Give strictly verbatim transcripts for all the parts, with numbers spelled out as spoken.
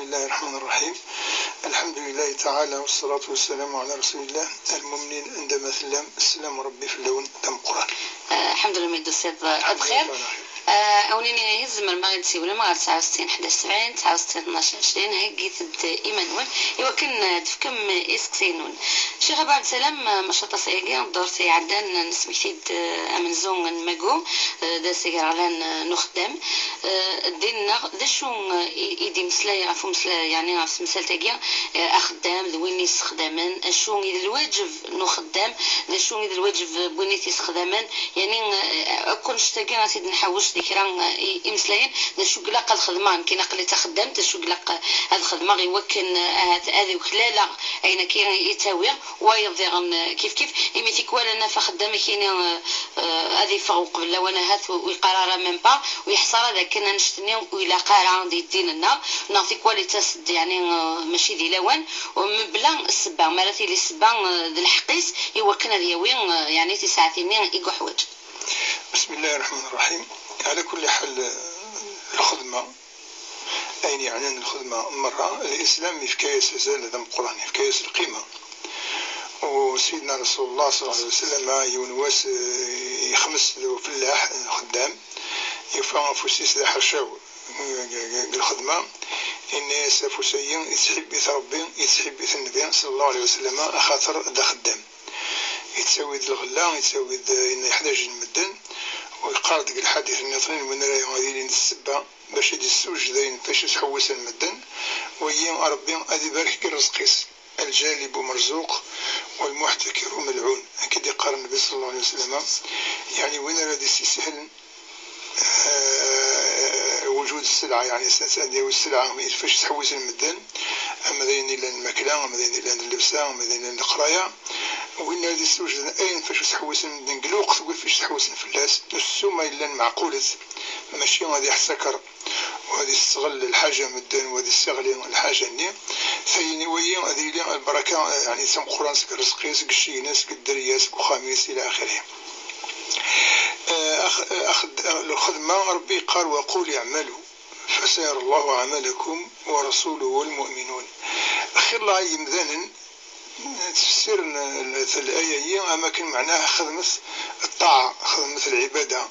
بسم الله الرحمن الرحيم. الحمد لله تعالى والصلاة والسلام على رسول الله. المؤمنين عندما تلام السلام ربي في اللون دم قرآن. الحمد لله ميدو سيد بخير. Awnini yezmer ma ɣ-d-siwlem ɣer tesɛa u settin ḥdac sebɛin, tesɛa u settin tnac ɛecrin, heggit-d iman-nwen i wakken ad tefkem iseqsiyen-nwen. Ccix Abu Ɛebdessalam, maca aṭas ayagi ddurt iɛeddan nesmekti-d amenzu n Magu, d ass agraɣlan n uxeddam. Ddin-nneɣ d acu i d-imeslay ɣef umeslay, yeɛni ɣef temsalt-agi, axeddam d win yessexdamen, acu i d lwaǧeb n uxeddam, d acu i d lwaǧeb n win i t-yessexdamen, yeɛni akk annect-agi ad t-id-nḥawec di kra imeslayen, d acu i ilaq ad xedmeɣ nekkini aql-i d taxeddamt, d acu i ilaq ad xedmeɣ i wakken ahat ad uklaleɣ ayen akka i ttawiɣ, wayeḍ diɣen kif kif, imi tikwal ad naf axeddam akini ad yeffeɣ uqbel lawan ahat ur yeqqar ara même pas, ur yeḥṣa ara d akken annect-nni ur ilaq ara di ddin-nneɣ, neɣ tikwal ittas-d yeɛni mačči di lawan, mebla ssebba, mi ara tili ssebba d lḥeqq-is i wakken ad yawi yeɛni tisaɛtin-nni i yuḥwaǧ. بسم الله الرحمن الرحيم. على كل حال، الخدمة، ayen yeɛnan lxedma merra, Lislam yefka-yas azal d ameqqran, yefka-yas lqima. U Sidna Rasulullah صلى الله عليه وسلم, yiwen wass, eh, yexmes d ufellaḥ, eh, xeddam, yufa afus-is d aḥercaw deg lxedma, yenna-yas: "Afus-ayi yettḥibbi-t Rebbi, yettḥibbi-t Nnbi صلى الله عليه وسلم, axaṭer d axeddam." Yettawi-d lɣella, yettawi-d ayen yeḥdaǧen medden, u yeqqar deg lḥadit nniḍen, win ara ad yilin d ssebba bac ad d-yessewjed ayen bac i sḥewwisen medden, wagi Rebbi ad ibarek deg rrezq-is. الجالب مرزوق والمحتكر ملعون. Akka i d-yeqqar Nnbi صلى الله عليه وسلم. Yeɛni win ara d-yessisihlen, eh, وجود السلعة, yeɛni s-, s-, ad yawi sselɛa, fac sḥewwisen medden, ama d ayen yellan lmakla, ama d ayen yellan llebsa, ama d ayen yellan leqraya. Win ara d-yessewjden ayen fac sḥewwisen medden deg lweqt wid fac sḥewwisen fell-as, d ssuma yellan meɛqulet, mačči ad iḥtaker u ad yesseɣel lḥaǧa medden, u ad yesseɣli lḥaǧa-nni. Tayi, wagi ad yili lbaraka, eh, yeɛni d tameqqrant seg rrezq-is, seg cceyna, seg dderya, seg uxxam-is, ila axirih. Eh, ax-, ax-, lxedma, Rebbi yeqqar: "وقل اعملوا فسيرى الله عملكم ورسوله والمؤمنون." Xilla yemdanen ttfessiren l-, l-, laya-yi am akken meɛnaha xedmet ṭṭaɛa, xedmet lɛibada,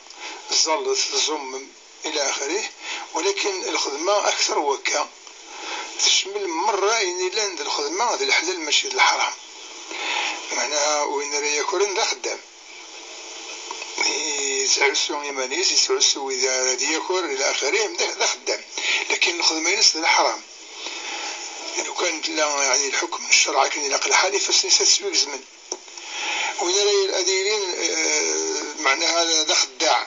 ẓẓallet, tẓummem, ila axirih, walakin lxedma akter wakka, tecmel merra ayen yellan d lxedma d leḥlal mačči d leḥram. Meɛnaha win ara yakren d axeddam. Yettɛussu iman-is, yettɛussu wid ara d-yaker, ila axirih, d, d axeddam. Lakin lxedma-ines d leḥram. Lukan tella, yeɛni, lḥukm n cceṛɛ akken ilaq lḥal, ifassen-is ad swigezmen. Win ara yil-, ad yilin, eh, meɛnaha d axeddaɛ,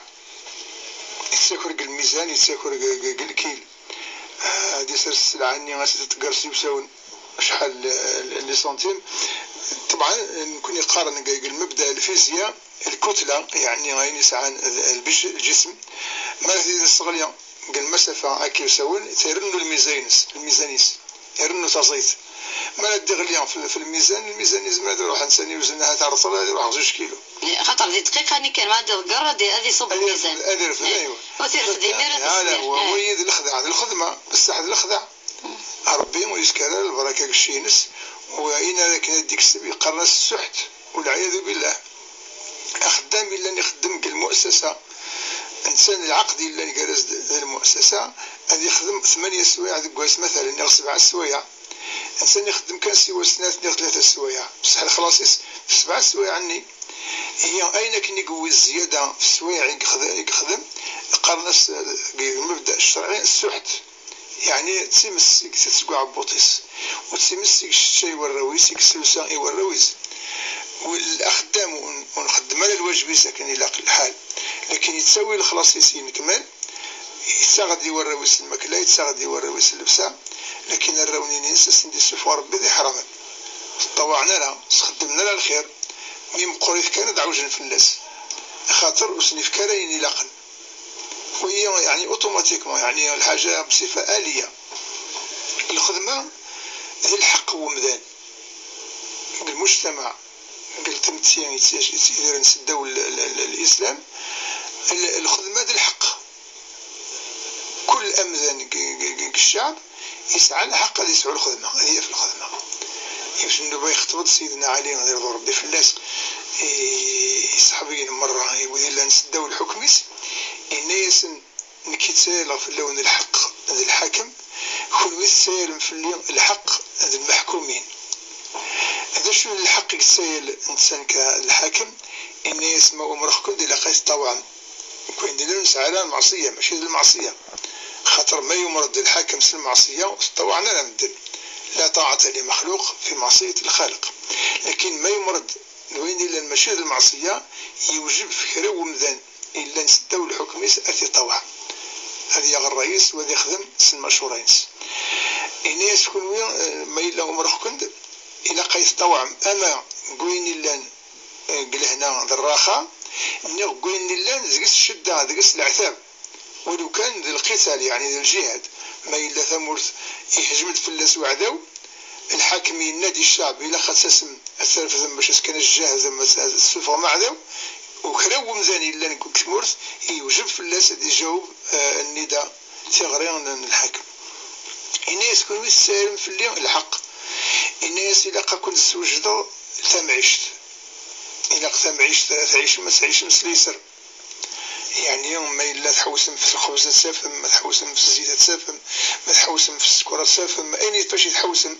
yettaker deg lmizan, yettaker deg, deg, deg lkil. Ah, ad isers sselɛa-nni, ad tt-iḍegger s iwsawen, acḥal, eh, les centimes. Ṭebɛen, nekkni qqaren deg, deg lmebda lfizya, lkutla, yeɛni ayen yesɛan l-, lbic-, lǧism, ma ara t-id-nesseɣli deg lmasafa akka iwsawen, irennu lmizan-ines, lmizan-is, irennu taẓayt. Ma ara d-iɣli f-, f lmizan, lmizan yezmer ad iruḥ, nsan iwzen ahat ar ṭṭel, ad iruḥ ɣer zuǧ kilu. Xaṭer di dqiqa-nni kan, ma ad iḍegger, ad, ad iṣubb lmizan. Ad irfed, eh, aywa. Ur t-irfed imir, ad t-ismir. Wa, eh, wagi d lexdeɛ, d lxedma, bessah d lexdeɛ. Rebbi ur yeskar ara lbaraka deg cci-ines, u ayen ara akken ad d-ikseb, yeqqaren-as ssuḥt, والعياذ بالله. Axeddam yellan ixeddem deg lmu'assasa, netta n lɛeqd yellan gar-as d, d lmu'assasa, ad yexdem tmanya swayeɛ deg wass, matalen, neɣ sebɛa swayeɛ. Netta ixeddem kan siwa snat neɣ tlata swayeɛ, bessah lexlaṣ-is f sebɛa swayeɛ-nni. Ihi, ayen akken i yewwi zzyada f swayeɛ i yexd-, i yexdem, qqaren-as, eh, deg lmebda ccerɛi, ssuḥt. Yeɛni d times i itett seg uɛebbuṭ-is, u d times i icečča i warraw-is, i yesrusa i warraw-is. U l-, axeddam ur n-, ur nxeddem ara lwajeb-is akken ilaq lḥal, lakin yettawi lexlaṣ-is yennekmal, yettaɣ-d i warraw-is lmakla, yettaɣ-d i warraw-is llebsa, lakin arraw-nni-ines ad sen-d-issufeɣ Rebbi d iḥramen. Ur ṭṭawaɛen ara, ur sxeddmen ara lxir, mi meqqrit kan ad ɛewjen fell-as, axaṭer ur sen-ifka ara ayen ilaqen. Wagi, yeɛni, automatiquement, yeɛni, lḥaǧa bṣifa aliya. Lxedma d lḥeqq n wemdan, deg lmujtamaɛ, deg tmetti yettidiren s ddaw l-, l-, l-, lislam. L-, lxedma d lḥeqq. Kul amdan deg, deg, deg, deg ccɛeb Yesɛa lḥeqq ad yesɛu lxedma, ad yaf lxedma. Yiwet n nnuba yexṭeb-d Sidna Ɛli, ad irḍu Rebbi fell-as, i iṣeḥbiyen merra, i wid yellan seddaw lḥukm-is, yenna-yasen: "Nekk i ttayaleɣ fell-awen lḥeqq d lḥakem, kunwi tessayalem fell-i lḥeqq d lmeḥkumin." "D acu n lḥeqq i yessayal netta nekk lḥakem?" Yenna-yas: "Ma umreɣ-ken-d, ilaq ad teṭṭawɛem." Nekk wayen d-illan nesɛa lmeɛṣiyya, mačči d lmeɛṣiyya. Xaṭer ma yumer-d lḥakem s lmeɛṣiyya, ur teṭṭawaɛen ara medden. لا طاعة لمخلوق في معصية الخالق. Lakin ma yumer-d d wayen yellan mačči d lmeɛṣiyya, yewjeb f kra n wemdan yellan seddaw lḥukm-is ad t-iṭaweɛ. Ad yaɣ ṛṛay-is u ad ixdem s lmacura-ines. Ini-as kunwi, eh, ma yella umreɣ-ken-d, ilaq ad teṭṭaweɛem ama deg wayen yellan, eh, deg lehna d rraxa, neɣ deg wayen yellan deg-s ccedda, deg-s leɛtab. Walu kan d lqital, yeɛni d lǧihad. Ma yella tamurt ihjem-d fell-as uɛdaw, lḥakem yenna-d i ccɛeb: "Ilaq ad tasem, ad trefdem bac ad s-kan ad tjahdem, ad, ad tessufɣem aɛdaw." U kra n wemdan yellan deg tmurt yewjeb fell-as ad ijaweb, eh, nnida, tiɣri n, n lḥakem. Ini-as: "Kunwi tessayalem fell-i lḥeqq." Ini-as: "Ilaq ad ken-d-swejdeɣ tamɛict. Ilaq tamɛict ara tɛicem, ad tɛicem s liser." Yeɛni, ma yella tḥewsem f lxebz ad tafem, ma tḥewsem f zzit ad tafem, ma tḥewsem f sskeṛ ad tafem, ayen i fac i tḥewsem,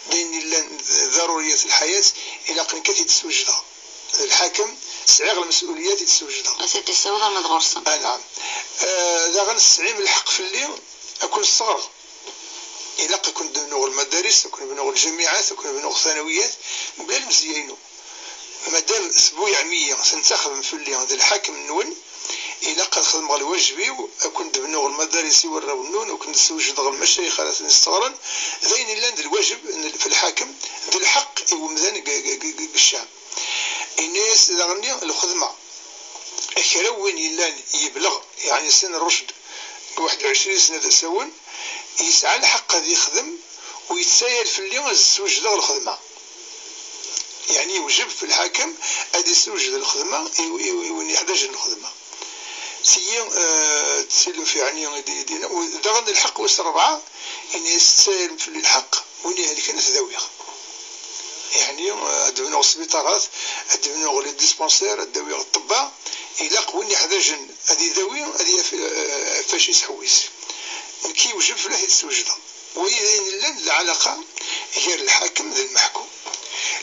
d ayen yellan d daruriyat lḥayat, ilaq nekk ad t-id-swejdeɣ. D lḥakem, sɛiɣ lmesuliyat i d-swejdeɣ. Ad t-id-tessiweḍ arma d ɣur-sen. Ah, naɛam. Ah, daɣen tesɛim lḥeqq fell-i, ad ken-sseɣreɣ. Ilaq ad ken-d-bnuɣ lmadaris, ad ken-bnuɣ ljamiɛat, ad ken-bnuɣ thanawiyat, mebla lemzeyya-inu. Madam tbuyaɛem-iyi, tentaxbem fell-i d lḥakem-nwen, ilaq ad xedmeɣ lwajeb-iw, ad ken-d-bnuɣ lmadaris i warraw-nwen, ad ken-d-swejdeɣ lmacayix ara ten-yesseɣren, d ayen yellan d lwajeb n l-, f lḥakem, d lḥeqq i wemdan g, g, g, g, g ccɛeb. Ini-as daɣenni lxedma. Kra n win yellan yebleɣ, yeɛni sin rrucd, deg waḥed u ɛecrin sna d asawen, yesɛa lḥeqq ad yexdem u yettsayal fell-i ad s-swejdeɣ lxedma. Yeɛni yewjeb f lḥakem ad yessewjed lxedma i, i, i win yeḥdajen lxedma. Tiyi, eh, d tiluf, yeɛni, i d-, i d-, u daɣen lḥeqq wis rebɛa, ini-as: "Tessayalem fell-i lḥeqq, win ihelken ad t-dawiɣ." Yeɛni, eh, ad d-bnuɣ sbiṭarat, ad d-bnuɣ les dispensaires, ad d-awiɣ ṭṭebba, ilaq win iḥdajen ad idawi, ad yaf, eh, fac isḥewwis. Nekk yewjeb fell-ak ad t-swejdeɣ. Wagi d ayen yellan d lɛalaqa gar lḥakem d lmeḥkum.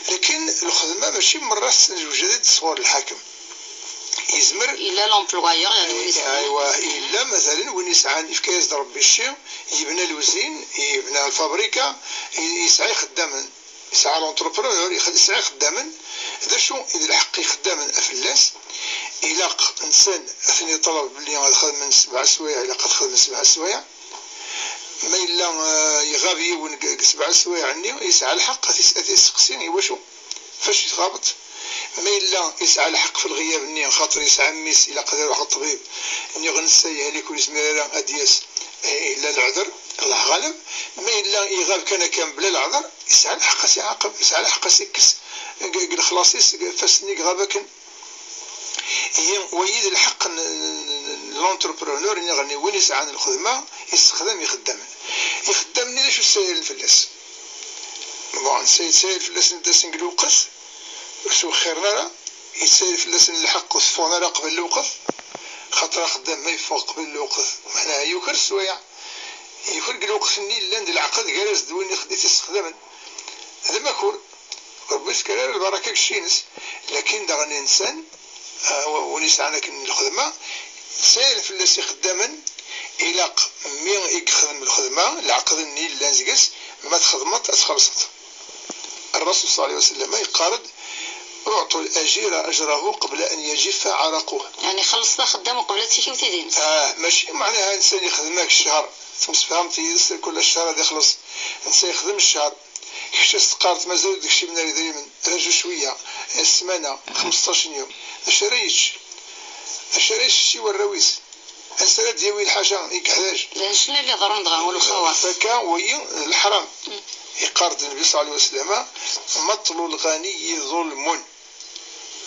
Lakin lxedma mačči merra tettnejwejad-d sɣur lḥakem. Yezmer Yella l'employeur, yeɛni win yesɛan. Aywa, yella, masalen, win yesɛan, yefka-yas-d Rebbi cci, yebna luzin, yebna lfabrika, y-, yesɛa ixeddamen, yesɛa l'entrepreneur, yesɛa ixeddamen. D acu i d lḥeqq ixeddamen fell-as? Ilaq nsan ad ten-yeṭleb belli ad xedmen sebɛa swayeɛ, ilaq ad xedmen sebɛa swayeɛ. Ma yella, eh, iɣab yiwen deg, deg sebɛa swayeɛ-nni, yesɛa lḥeqq ad t-, ad t-yesteqsi i wacu, fac i tɣabeḍ. Ma yella yesɛa lḥeqq f lɣiyab-nni, xaṭer yesɛa mmi-s, ilaq ad iruḥ ɣer ṭṭbib, niɣ netta yehlik ur yezmir ara ad d-yas, eh, yella leɛder, Allah ɣaleb. Ma yella iɣab kan akka mebla leɛder, yesɛa lḥeqq ad s-iɛaqeb, yesɛa lḥeqq ad s-ikkes deg, deg lexlaṣ-is, deg ifassen-nni iɣab akken. Ihi, wayi d lḥeqq n, n, n, n l'entrepreneur, niɣ n win yesɛan lxedma, yessexdam ixeddamen. Ixeddamen-nni d acu ssayalen fell-as? Bon, netta yettsayal fell-asen ad d-asen deg lweqt, ur ttwexxiren ara, yettsayal fell-asen lḥeqq ur teffɣen ara qbel lweqt, xaṭer axeddam ma yeffeɣ qbel lweqt, meɛnaha yuker sswayeɛ, yuker deg lweqt-nni llan d lɛeqd gar-as d win i t-issexdamen. D amakur. Ur yettekkar ara lbaraka deg cci-ines. Lakin daɣen insan, ah, w-, win yesɛan akken n lxedma, ttayal fell-as ixeddamen, ilaq mi i yexdem lxedma, leɛqed-nni yellan deg-s, ma txedmeḍ ad txellṣeḍ. Ṛṛasul ṣalla Llahu ɛalayhi wa sallam yeqqar-d: "أعطوا الأجير أجره قبل أن يجف عرقه." Yeɛni xelleṣ axeddam uqbel ad tikiw tidi-ines. Ah, mačči meɛnaha insan ixdem-ak ccher, temsefhameḍ yid-s kul ccher ad ixelleṣ. Netta yexdem ccher. Kečč ad s-teqqareḍ mazal ur d-kcimen ara idrimen, raju cwiya, eh, ssmana, xmesṭac n yum. D acu ara yečč? D acu ara yečč i warraw-is? Ansa ara d-yawi lḥaǧa i yeḥdaǧ? D acu i d-iḍerrun dɣa, ul uxawaṣ? Fakka, wayi d leḥram. Mm. Yeqqar-d Nnbi ṣalla Llahu ɛalayhi wa sallam: "مطل الغني ظلم."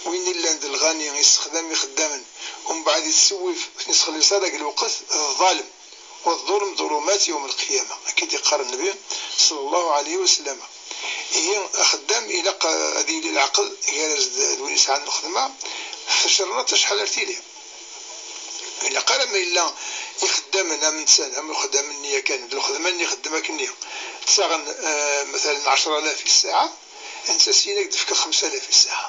Win illan d lɣani, yessexdam ixeddamen, umbeɛd yettsewwif, ur ten-yesxelliṣ ara deg lweqt, d ḍalem. "والظلم ظلمات يوم القيامة." Akka i d-yeqqar Nnbi Alaihi wa sallam. Ihi, axeddam ilaq, eh, ad yili leɛqel gar-as d, d win yesɛan lxedma, f tjernaḍt acḥal ar tili. Ilaq ara ma yella ixeddamen am netta, am uxeddam-nni yakan, d lxedma-nni ixeddem akkenni, ttaɣen, eh, matalan ɛecra alaf i ssaɛa, netta syin ad k-d-fkeɣ xemsa alaf i ssaɛa.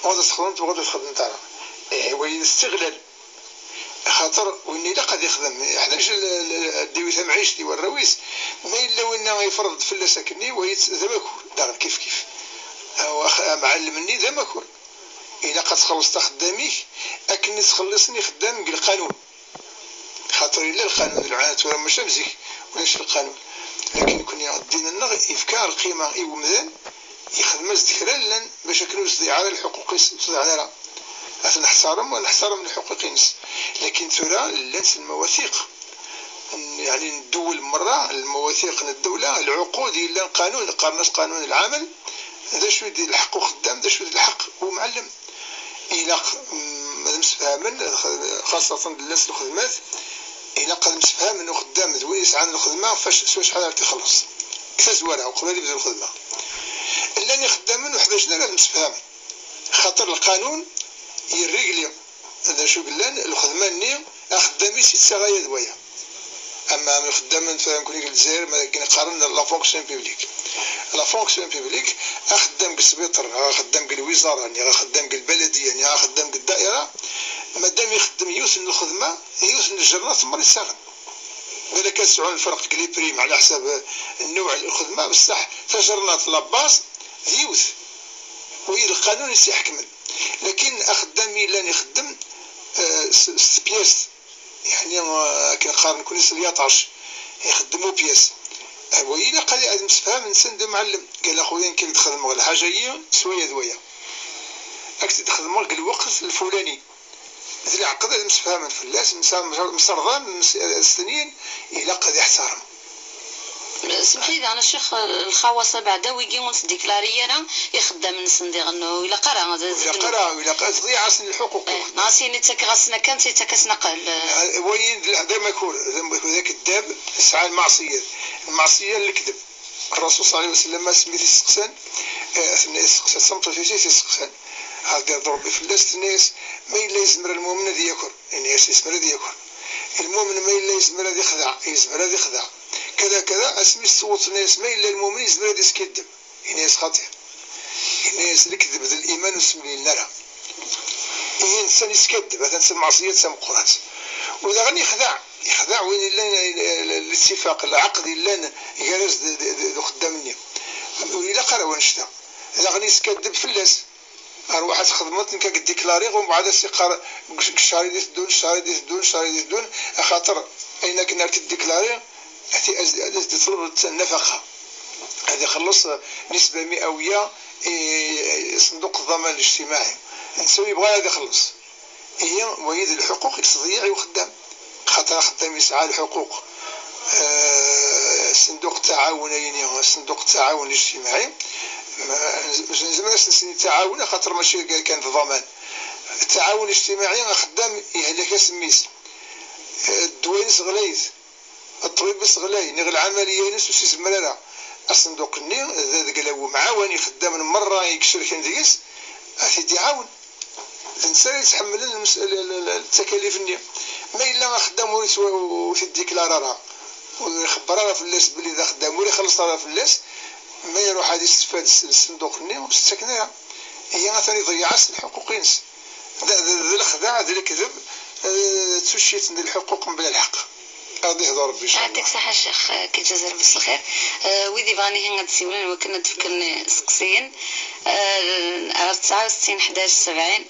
Tebɣiḍ ad txedmeḍ, tebɣiḍ ad txedmeḍ ara. Eh, wayi d astiɣlal. Axaṭer winna ilaq ad ixdem, yeḥdac l-, l-, ad d-iwi tamɛict i warraw-is. Ma yella winna ifreḍ-d fell-as akkenni, wayi d amakur, daɣen kif kif. Aw ax-, amɛellem-nni d amakur. Ilaq ad txellṣeḍ axeddam-ik akken i ttxelliṣen ixeddam deg lqanun. Xaṭer yella lqanun, d lɛana tura, mačči am zik, ulac lqanun. Lakin nekkni ddin-nneɣ yefka lqima i wemdan, yexdem-as-d kra llan bac akken ur tḍiɛ ara lḥuquq-is, ur tḍiɛen ara. Ad t-neḥtarem, ad neḥtarem lḥuquq-ines. Lakin tura llant lmawathiq, n-, yeɛni n ddwel merra, lmawathiq n ddewla, lɛuqud, yella lqanun, qqaren-as qanun lɛamal, d acu i d lḥeqq uxeddam, d acu i d lḥeqq umɛellem. Ilaq, mm, ad msefhamen, xaṣṣaten llant lxedmat, ilaq ad msefhamen uxeddam d win yesɛan lxedma fac-, s wacḥal ara t-ixelleṣ. Deg tazwara, uqbel ad yebdu lxedma. Llan ixeddamen ur ḥwaǧen ara ad msefhamen, xaṭer lqanun yerregli d acu yellan, lxedma-nni axeddam-is yettaɣ aya d waya. Ama am ixeddamen tura nekkni deg Lezzayer, ma d akken qqaren la fonction publique. La fonction publique, axeddam deg sbiṭer, neɣ axeddam deg lwiẓara, neɣ axeddam deg lbaladiya, neɣ axeddam deg ddaira, madam ixeddem yiwet n lxedma, yiwet n ljernaḍt merra yettaɣen. Balak ad sɛun lferq deg les primes ɛla ḥsab nnuɛ n lxedma, bessaḥ tajernaḍt, la base, d yiwet. Wagi d lqanun i s-iḥekmen. Lakin axeddam yellan ixeddem, eh, s, s tpyast, yeɛni, eh, akken qqaren nekkni s lyaṭac, ixeddem upyas. Wagi ilaq ad, ad msefhamen nsen d umɛellem. Qal a xuya, nekk ad k-d-xedmeɣ lḥaǧa-yi s waya d waya. Ad k-tt-id-xedmeɣ deg lweqt lfulani. D leɛqed ad msefhamen fell-as, msa-, msa-, mserḍen, ms-, ad stenyin, ilaq ad iḥtarem. Semḥ-iyi daɣen a ccix, lxawaṣ abeɛda wigi ur nettdiklari ara ixeddam-nsen diɣen, ur ilaq ara ad Ur ilaq ara, ur ilaq ara, tḍiɛasen lḥuquq. Eh, neɣ as yini ttakeɣ-asen akka, netta yettak-asen aqal. Eh, wayi d, d amakur, d amakur, d akeddab, yesɛa lmeɛṣiyat. Lmeɛṣiyat n lekdeb. Rasul صلى الله عليه وسلم asmi t-isteqsan, eh, tenna-yas, isteqsa d tameṭṭut-is i t-isteqsan. Ad d-irḍu Rebbi fell-as, tenna-yas: "Ma yella yezmer lmumen ad yaker?" Yenna-yas: "Yezmer ad yaker." Lmumen ma yella yezmer ad ixdeɛ, yezmer ad ixdeɛ. Kada, kada, asmi s-tewweḍ tenna-yas: "Ma yella lmumen yezmer ad iskiddeb?" Yenna-yas: "Xaṭi." Yenna-yas: "Lekdeb d liman ur semlilen ara." Ihi netta yeskaddeb, atan s lmeɛṣiyat d tameqqrant. U daɣen yexdeɛ, yexdeɛ win yellan l-, l-, l-, littifaq, lɛaqed yellan gar-as d, d, d, d uxeddam-nni. Ur ilaq ara wanect-a. Daɣen yeskaddeb fell-as. Arwaḥ ad txedmeḍ, nekk ad k-diklariɣ, umbeɛd ad s-iqqar deg, deg ccer i d-iteddun, ccer i d-iteddun, ccer i d-iteddun, axaṭer ayen akken ara t-id-diklariɣ, ad t-, ad as-d-iṭleb nnafaqa. Ad ixelleṣ nisba mi'awiya i, i ṣenduq ḍḍaman lijtimaɛi. Netta ur yebɣi ara ad ixelleṣ. Ihi, wagi d lḥuquq i yettḍeyyiɛ i uxeddam. Xaṭer axeddam yesɛa lḥuquq. Eh, ṣenduq ttaɛawun, ayini, ṣenduq ttaɛawun lijtimaɛi. Ma, nez-, nezmer ad s-nsini ttaɛawun, axaṭer mačči kan d ḍḍaman. Ttaɛawun lijtimaɛi, axeddam ihlek-as mmi-s. Eh, ddwa-ines ɣlayet. Ṭṭbib-is ɣlay, niɣ lɛamaliya-ines ur s-izemmer ara. Aṣenduq-nni d adeglaw umɛawan, ixeddamen merra i icerken deg-s, ad t-id-iɛawen. D netta ara yettḥemmlen lmes-, l-, l-, l-, takalif-nni. Ma yella axeddam ur yettwa-, ur t-id-diklar ara, ur ixebber ara fell-as belli d axeddam, ur ixelleṣ ara fell-as, ma iruḥ ad yestefad s, s ṣenduq-nni, ur s-ttaken ara. Ihi atan iḍeyyeɛ-as lḥuquq-ines. D, d, d lexdeɛ, d lekdeb, eh, d tuccit n lḥuquq mebla lḥeqq. Ad ihdu Rebbi, incallah. Ɛṭik ṣaḥa, Ccix, eh, k-iǧaza Rebbi s lxir. Eh, wid ibɣan ihi ad d-siwlen, iwakken ad d-fken iseqsiyen, eh, ɣer tesɛa u settin, ḥdac, sebɛin,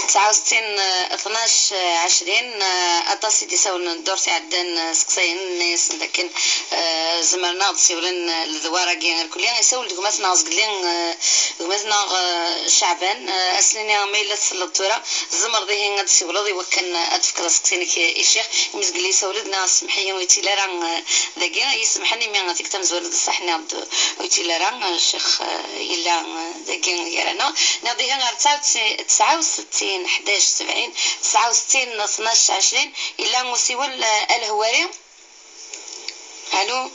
tesɛa u settin, eh, tnac, eh, ɛecrin, eh, aṭas i d-isawlen ddurt iɛeddan, eh, seqsayen, nna-yasen dakken, eh, zemren ad d-siwlen, eh, ledwar-agi irkelli. Isawel-d gma-tneɣ Zgelli, eh, gma-tneɣ, eh, Ceɛban, eh, ad s-nini ma yella tselleḍ tura, tzemreḍ ihi ad d-siwleḍ i wakken ad d-tefkeḍ aseqsi-inek i ccix. Imi Zgelli isawel-d, nniɣ-as: "Semmeḥ-iyi, ur yettili ara, eh, dagi, i yi-semḥen imi tikkelt tamezwarut d ṣṣeḥ nniɣ-d ur yettili ara, eh, ccix, eh, yella, eh, dagi gar-aneɣ." Nniɣ-d ihi ɣer tesɛa u settin, ḥdac, sebɛin, tesɛa u settin, tnac, ɛecrin, yella usiwel, eh, alehwari. Alo?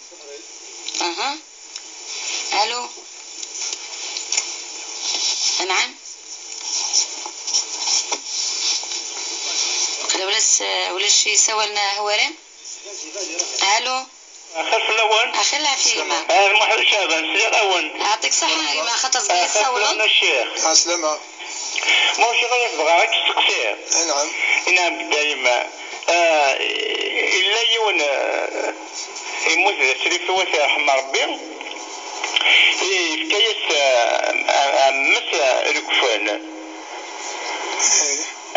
Aha. Allô. Anɛam. Qila ulac, ulac isawalen a Hawari. Allô. Axir fell-awen. Axir lɛafya gma. Ah, Muḥend Caɛban, sliɣ-awen. Ɛṭik ṣṣeḥḥa gma, xaṭer zgan yessawlen. Axir fell-awen a ccix. Ɛeslama. Ma ulac aɣilif bɣiɣ ad k-steqsiɣ. Anɛam. Inɛam dayem. Ah, illa yiwen, ah, yemmut d asrifiw, ad t-yerḥem Rebbi. Yefka-yas, ah, ɛemmes, ah, lekfen.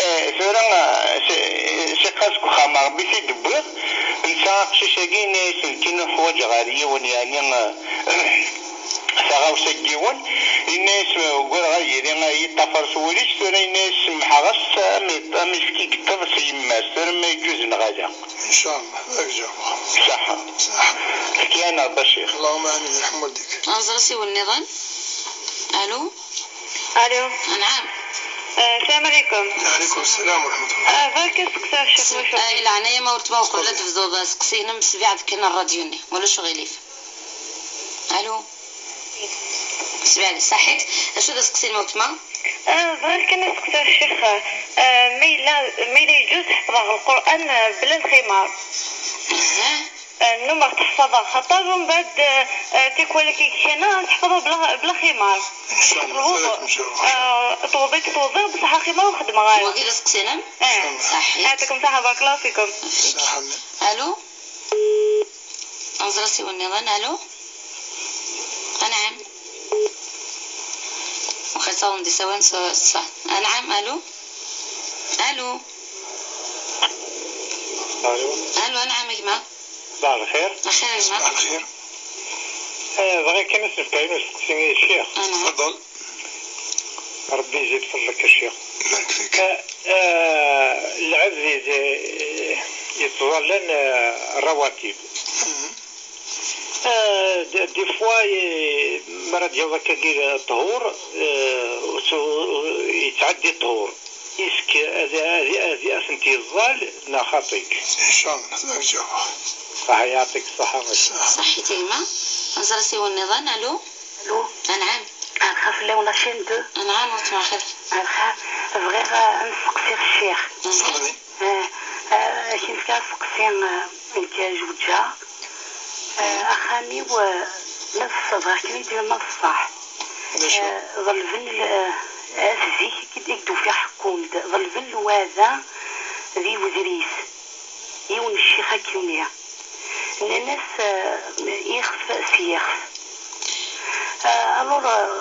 Eh, tura, ah, si, si qqas deg uxxam Rebbi t-id-wwiɣ, netta aqcic-agi yenna-yas nekkini ḥwaǧeɣ ar yiwen, yeɛni, ah, taɣawsa n yiwen, yenna-yas ugadeɣ ad yili, ah, yeṭṭafar s wul-is, tura yenna-yas semmḥeɣ-as am, am ifki yeṭṭeḍ s yemma-s, tura ma yeǧǧuz neɣ ala. Incallah, ad k-ǧabeɣ. Ṣaḥa. Ṣaḥa. Fkiɣ-aneɣ-d a ccix. Allahumma amin, yerḥem walidek. Ad nẓer asiwel nniḍen. Allô. Allô. Anɛam. Ah, salam ɛlikum. Ɛlikum salam wa rahmatullah. Ah, bɣiɣ kan ad steqsiɣ ccix Muḥend. Ah, i leɛnaya ma ur tebɣiḍ ad tebduḍ aseqsi-inem, sbeɛd kan rradyu-nni, ma ulac aɣilif. Allô. Sbeɛd, ṣaḥit. Acu d aseqsi-inem a weltma? Ah, bɣiɣ kan ad steqsiɣ ccix, ah, ma yella, ma yella yeǧǧuz ḥefḍeɣ Lqur'an, ah, bla lximar. Aha. Ah, nnumeɣ ttḥefḍeɣ xaṭer, umbeɛd, ah, ah, tikwal akka kan ad ttḥefḍeɣ bla, bla ximar. Incallah, lwuḍu, ah, tewḍi-d tewḍi, bṣaḥ aximar ur xeddmeɣ ara. Wagi d aseqsi-inem? Eh. Ṣaḥit. Yeɛṭikum ṣṣaḥa, barakallahu fikum. Ṣaḥa. Allô. Ad nẓer asiwel nniḍen. Allô. Anɛam. Wexxer ttaḍen-d isawalen s, s, anɛam. Allô. Allô. Allô. Allô, anɛam a gma. Ṣbaḥ lxir. Axir a gma. Ṣbaḥ lxir. Eh, bɣiɣ kan ad s-nefk ayen usteqsi i ccix. Anɛam. Tfaḍel. Rebbi yezid fadl-ik a ccix. Barak fik. Eh, eh, lɛebd i, i yettẓallan, eh, rawatib. Mhm. Eh, d-, des fois, eh, mi ara d-yaweḍ akkagi ṭṭhur, eh, ur t-, yettɛeddi ṭṭhur. Est-ce que ad, ad, ad, ad tent-yeẓẓal neɣ xaṭi? Incallah, ad k-ǧabeɣ. Ṣaḥa, yeɛṭik ṣṣaḥa. Ṣaḥit a gma. Ad nẓer asiwel nniḍen. Allô. Allô. Anɛam. Lxir fell-awen, la chaîne deux. Anɛam, weltma, axir. Lxir, bɣiɣ, ah, ad nesteqsi ccix. Mhm. Tfaḍli. Ah, ah, ad k-nefk aseqsi, ah, nekk zewǧeɣ. Ah, axxam-iw, ah, ma d ṣṣeḥ, bɣiɣ kan ad d-iniɣ ma d ṣṣeḥ. D acu? Ah, ḍelben l-, ah, at zik i d-ufiɣ ḥekkun-d, ḍelben lweɛda di wedris. Yiwen n ccix akkenni. Nnan-as, eh, ixef s yixef. Eh, alors, eh,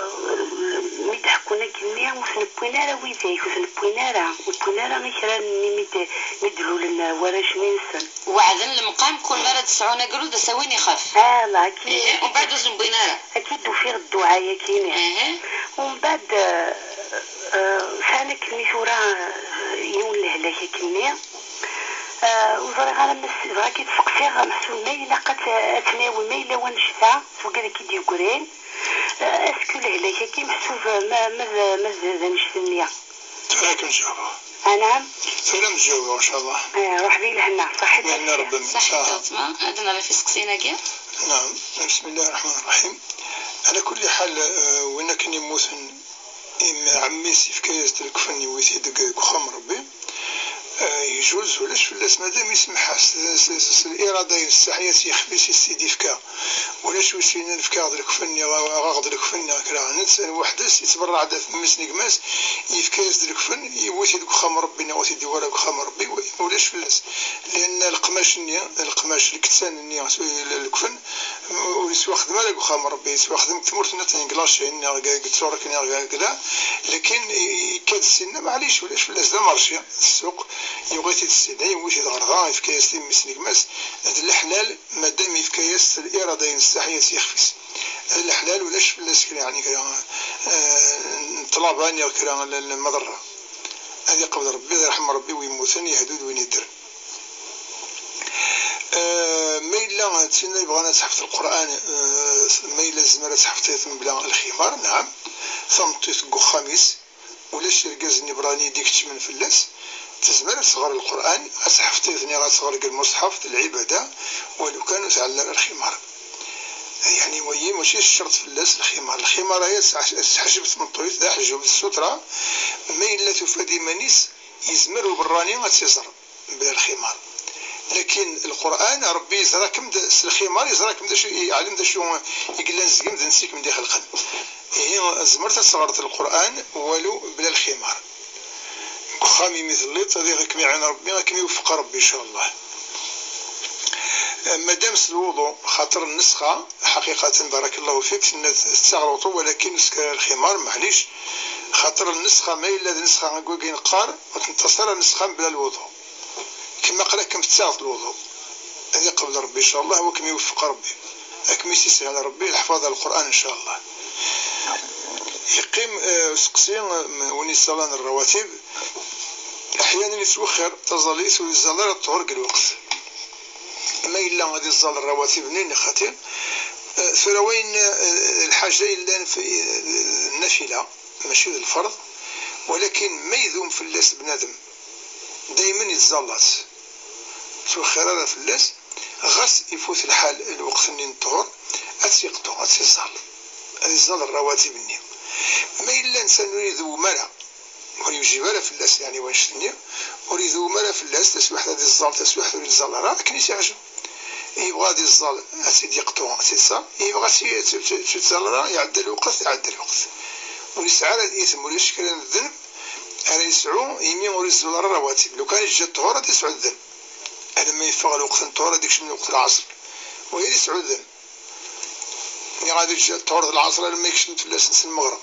mi d-ḥekkun akkenni, ur ten-wwin ara widak, ur ten-wwin ara, ur wwin ara i kra-nni mi d-, mi d-lulen warrac-nni-nsen. Weɛden lemqam, kul mi ara d-sɛun agrud, ad s-awin ixef. Ala, akkenni. Ihi, umbeɛd ur ten-wwin ara. Akka i d-ufiɣ dduɛa-yagi-nni. Ihi. Umbeɛd, eh, eh, sɛan akkenni tura, eh, yiwen lehlak akkenni. Ah, ur ẓriɣ ara ma s-, bɣiɣ ad k-id-seqsiɣ, meḥsub ma ilaq ad t-, ad tnawi, ma yella wannect-a, s wigad i k-id-yeggrin, ah, est-ce que lehlak-agi meḥsub ma, ma d, ma d, d annect-nni? Tura ad kem-ǧawbeɣ. Anɛam? Tura ad m-ǧawbeɣ, incallah. Ah, ruḥ di lehna, ṣaḥit. Lehna Rebbi. Ṣaḥit a weltma, ad nɣer ɣef iseqsiyen-agi. Naam. Bismillah ar-Rahman ar-Rahim. Ɛla kulli ḥal, ah, win akken immuten, Imi ɛemmi-s yefka-yas-d lekfen, yewwi-t-id deg, deg uxxam n Rebbi, eh, yejjuz, ulac fell-as, madam isemmeḥ-as s, s, s, s lirada-ines, s ssahya-s, yexf-is i s-t-id-yefka. Ulac wi s-yennan fkiɣ-d lekfen, neɣ aɣeɣ-d lekfen, neɣ kra. Netta weḥd-s, yettberreɛ-d ɣef mmi-s n gma-s, yefka-yas-d lekfen, yewwi-t-id deg uxxam n Rebbi, neɣ ur t-id-yewwi ara deg uxxam n Rebbi, ulac fell-as. Lianna leqmac-nni, leqmac, lektan-nni, lekfen, ur yettwaxdem ara deg uxxam n Rebbi, yettwaxdem deg tmurt nniḍen, deg la Chine, neɣ deg, deg Turk, neɣ deg, deg la, lakin i-, ikka-d ssinna, maɛlic, ulac fell-as, d amerci, ssuq, yuɣ-it-id ssinna, yewwi-t-id ɣer da, yefka-yas-t i mmi-s n gma-s, d leḥlal, madam yefka-yas s lirada-ines, s ssahya-s, s yixef-is. D leḥlal, ulac fell-as kra, yeɛni kra, eh, n ṭṭlaba, neɣ kra n, n lmaḍerra. Ad iqbel Rebbi, ad irḥem Rebbi win yemmuten, yehdu d win yeddren. Eh, ma yella d tin ay yebɣan ad teḥfeḍ Lqur'an, eh, ma yella tezmer ad teḥfeḍ-it mebla lximar, naɛam. Tameṭṭut deg uxxam-is, ulac irgazen n yiberraniyen i d-ikeččmen fell-as, tezmer ad tɣer Lqur'an, ad teḥfeḍ-it, neɣ ad tɣer deg lmuṣḥaf, d lɛibada, walu kan ur tɛell ara lximar. Yeɛni, Wagi mačči d ccerṭ fell-as lximar. Lximar-aya tesseḥ-, tesseḥjeb tmeṭṭut, d aḥjub, d ssutra. Ma yella tufa-d iman-is, yezmer uberrani ad tt-iẓer bla lximar. Lakin Lqur'an, Ṛebbi yeẓra-kem-d s lximar, yeẓra-kem d acu, yeɛlem d acu i yellan deg-m, d netta i kem-d-ixelqen. Ihi, tzemreḍ ad teɣreḍ Lqur'an walu bla lximar. Deg uxxam imi telliḍ, ad kem-iɛin Ṛebbi, ad kem-iweffeq Ṛebbi, incallah. Madam s lwuḍu, xaṭer nnesxa, ḥaqiqatan, barakallahu fik, tenna-d tettaɣ luṭu, walakin ur tesker ara lximar, maɛlic, xaṭer nnesxa, ma yella d nnesxa deg wagi neqqar, ur tenṭas ara nnesxa mebla lwuḍu. Kemma aql-akem tettaɣeḍ lwuḍu. Ad iqbel Ṛebbi, incallah, wa kem-iweffeq Ṛebbi. Ad kem-isishel Ṛebbi leḥfaḍa n Lqur'an, incallah. Yeqqim, eh, useqsi, eh, win yeẓẓallan ṛṛawatib, aḥyanan yettwexxir taẓallit ur yeẓẓal ara ṭṭhur deg lweqt. Ma yella ad iẓẓal ṛṛawatib-nni, neɣ xaṭi, eh, tura wayen, eh, lḥaǧa yellan fi, eh, nnafila, mačči d lferḍ, walakin ma idum fell-as bnadem, daymen yettẓalla-tt, ur twexxir ara fell-as, ɣas ifut lḥal lweqt-nni n ṭṭhur, ad tt-yeqḍu, ad tt-iẓẓal, ad iẓẓal ṛṛawatib-nni. Ma yella netta ur idewwem ara, ur yewjib ara fell-as, yeɛni, wannect-nni, ur idewwem ara fell-as, taswiḥt ad iẓẓal, taswiḥt ur iẓẓal ara, akken i s-iɛǧeb. Yebɣa ad iẓẓal, ad tt-id-yeqḍu, ad tt-iẓẓal. Yebɣa ad tt-, tt-, tt-, tt-iẓẓal ara, iɛedda lweqt, iɛedda lweqt. Ur yesɛi ara isem, ulac kra n ddenb ara yesɛu, imi ur iẓẓul ara ṛṛawatib. Lukan yeǧǧa ṭṭhur, ad yesɛu ddenb. Alamma yeffeɣ lweqt n ṭṭhur, ad yekcem lweqt n lɛeṣr. Waya ad yesɛu ddenb. Niɣ ad yeǧǧa ṭṭhur d lɛeṣr alamma yekcem fell-asen s lmeɣreb.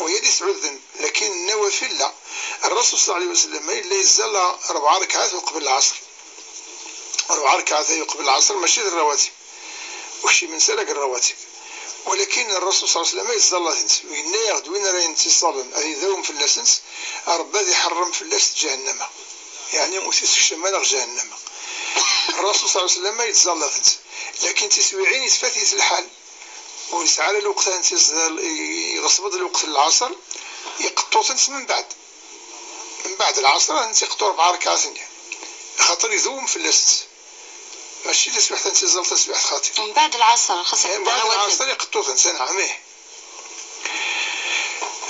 Waya ad yesɛu ddenb. Lakin nnawafil la. Ṛṛasul ṣalla Llahu ɛalayhi wa sallam yella yeẓẓal ṛebɛa ṛekɛat uqbel lɛeṣr. Ṛebɛa ṛekɛat ay uqbel lɛeṣr, mačči d ṛṛawatib. Ur kcimen ara deg ṛṛawatib. Walakin Ṛṛasul ṣalla Llahu ɛalayhi wa sallam yeẓẓalla-tent. Yenna-yaɣ-d win ara yent-iẓẓallen, ad idawem fell-asent, Ṛebbi ad iḥeṛṛem fell-as ǧahennama. Yeɛni ur t-isekcem ara ɣer ǧahennama. Ṛṛasul ṣalla Llahu ɛalayhi wa sallam yettẓalla-tent. Lakin tiswiɛin itfat-it lḥal. Ur yesɛi ara lweqt ad tent-iẓẓal, i-, iɣeṣb-d lweqt n lɛeṣr, iqeṭṭu-tent mbeɛd. Mbeɛd lɛeṣr ad tent-iqeṭṭu ṛebɛa ṛekɛat-nni. Axaṭer idewwem fell-asent. Mačči taswiḥt ad tent-iẓẓal taswiḥt xaṭi. Mbeɛd lɛeṣr, xas akken mbeɛd lɛeṣr iqeṭṭu-tent, anɛam, ih.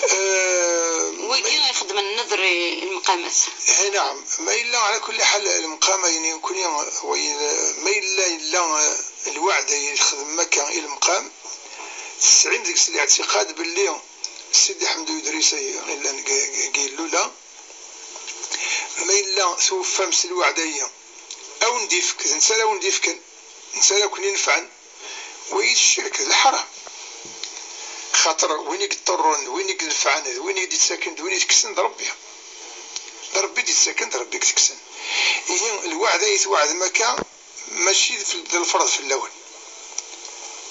Eh, wigi ixeddmen nnedr i, i lmeqamat. Eh, naɛam. Ma yella, ɛla kulli ḥal, lemqam ayen nekkni, wa-, ma yella, yella, eh, lweɛd ay yexdem akka i lemqam, tesɛim deg-s liɛtiqad belli Sidi Ḥmed Udris ay yellan deg, deg, deg Yellula, ma yella tuffam s lweɛd-ayi, a wen-d-ifk, d netta ara wen-d-ifken, netta ara ken-inefɛen. Wagi d ccirk, d lḥaram. Xaṭer win i yeṭṭurrun, d win i inefɛen, d win i d-ittaken, d win i d-kksen, d Ṛebbi. D Ṛebbi i d-ittaken, d Ṛebbi i d-kksen. Ihi, lweɛd ay tweɛdem akka, mačči d f-, d lferḍ fell-awen.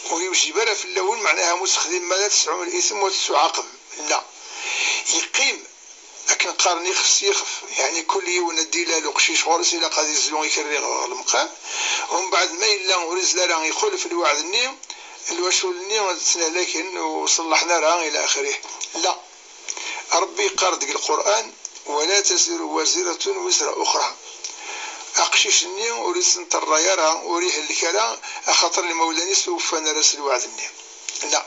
Ur yewjib ara fell-awen, meɛnaha, ma ur texdimem ara, tesɛum litem, ur tettuɛaqabem. La. Yeqqim, akken qqaren, ixef s yixef, yeɛni kul yiwen ad d-ilal uqcic ɣur-s, ilaq ad izlu ikerri ɣer lemqam. Umbeɛd, ma yella ur izli ara, ixulef lweɛd-nni, lwacul-nni ad ttnehlaken, ur ṣellaḥen ara, ila axirih. La. Ṛebbi yeqqar deg Lqur'an: "ولا تزر وازرة وزر أخرى". Aqcic-nni ur isenṭerray ara, ur ihellik ara, axaṭer imawlan-is ur wfan ara s lweɛd-nni. La.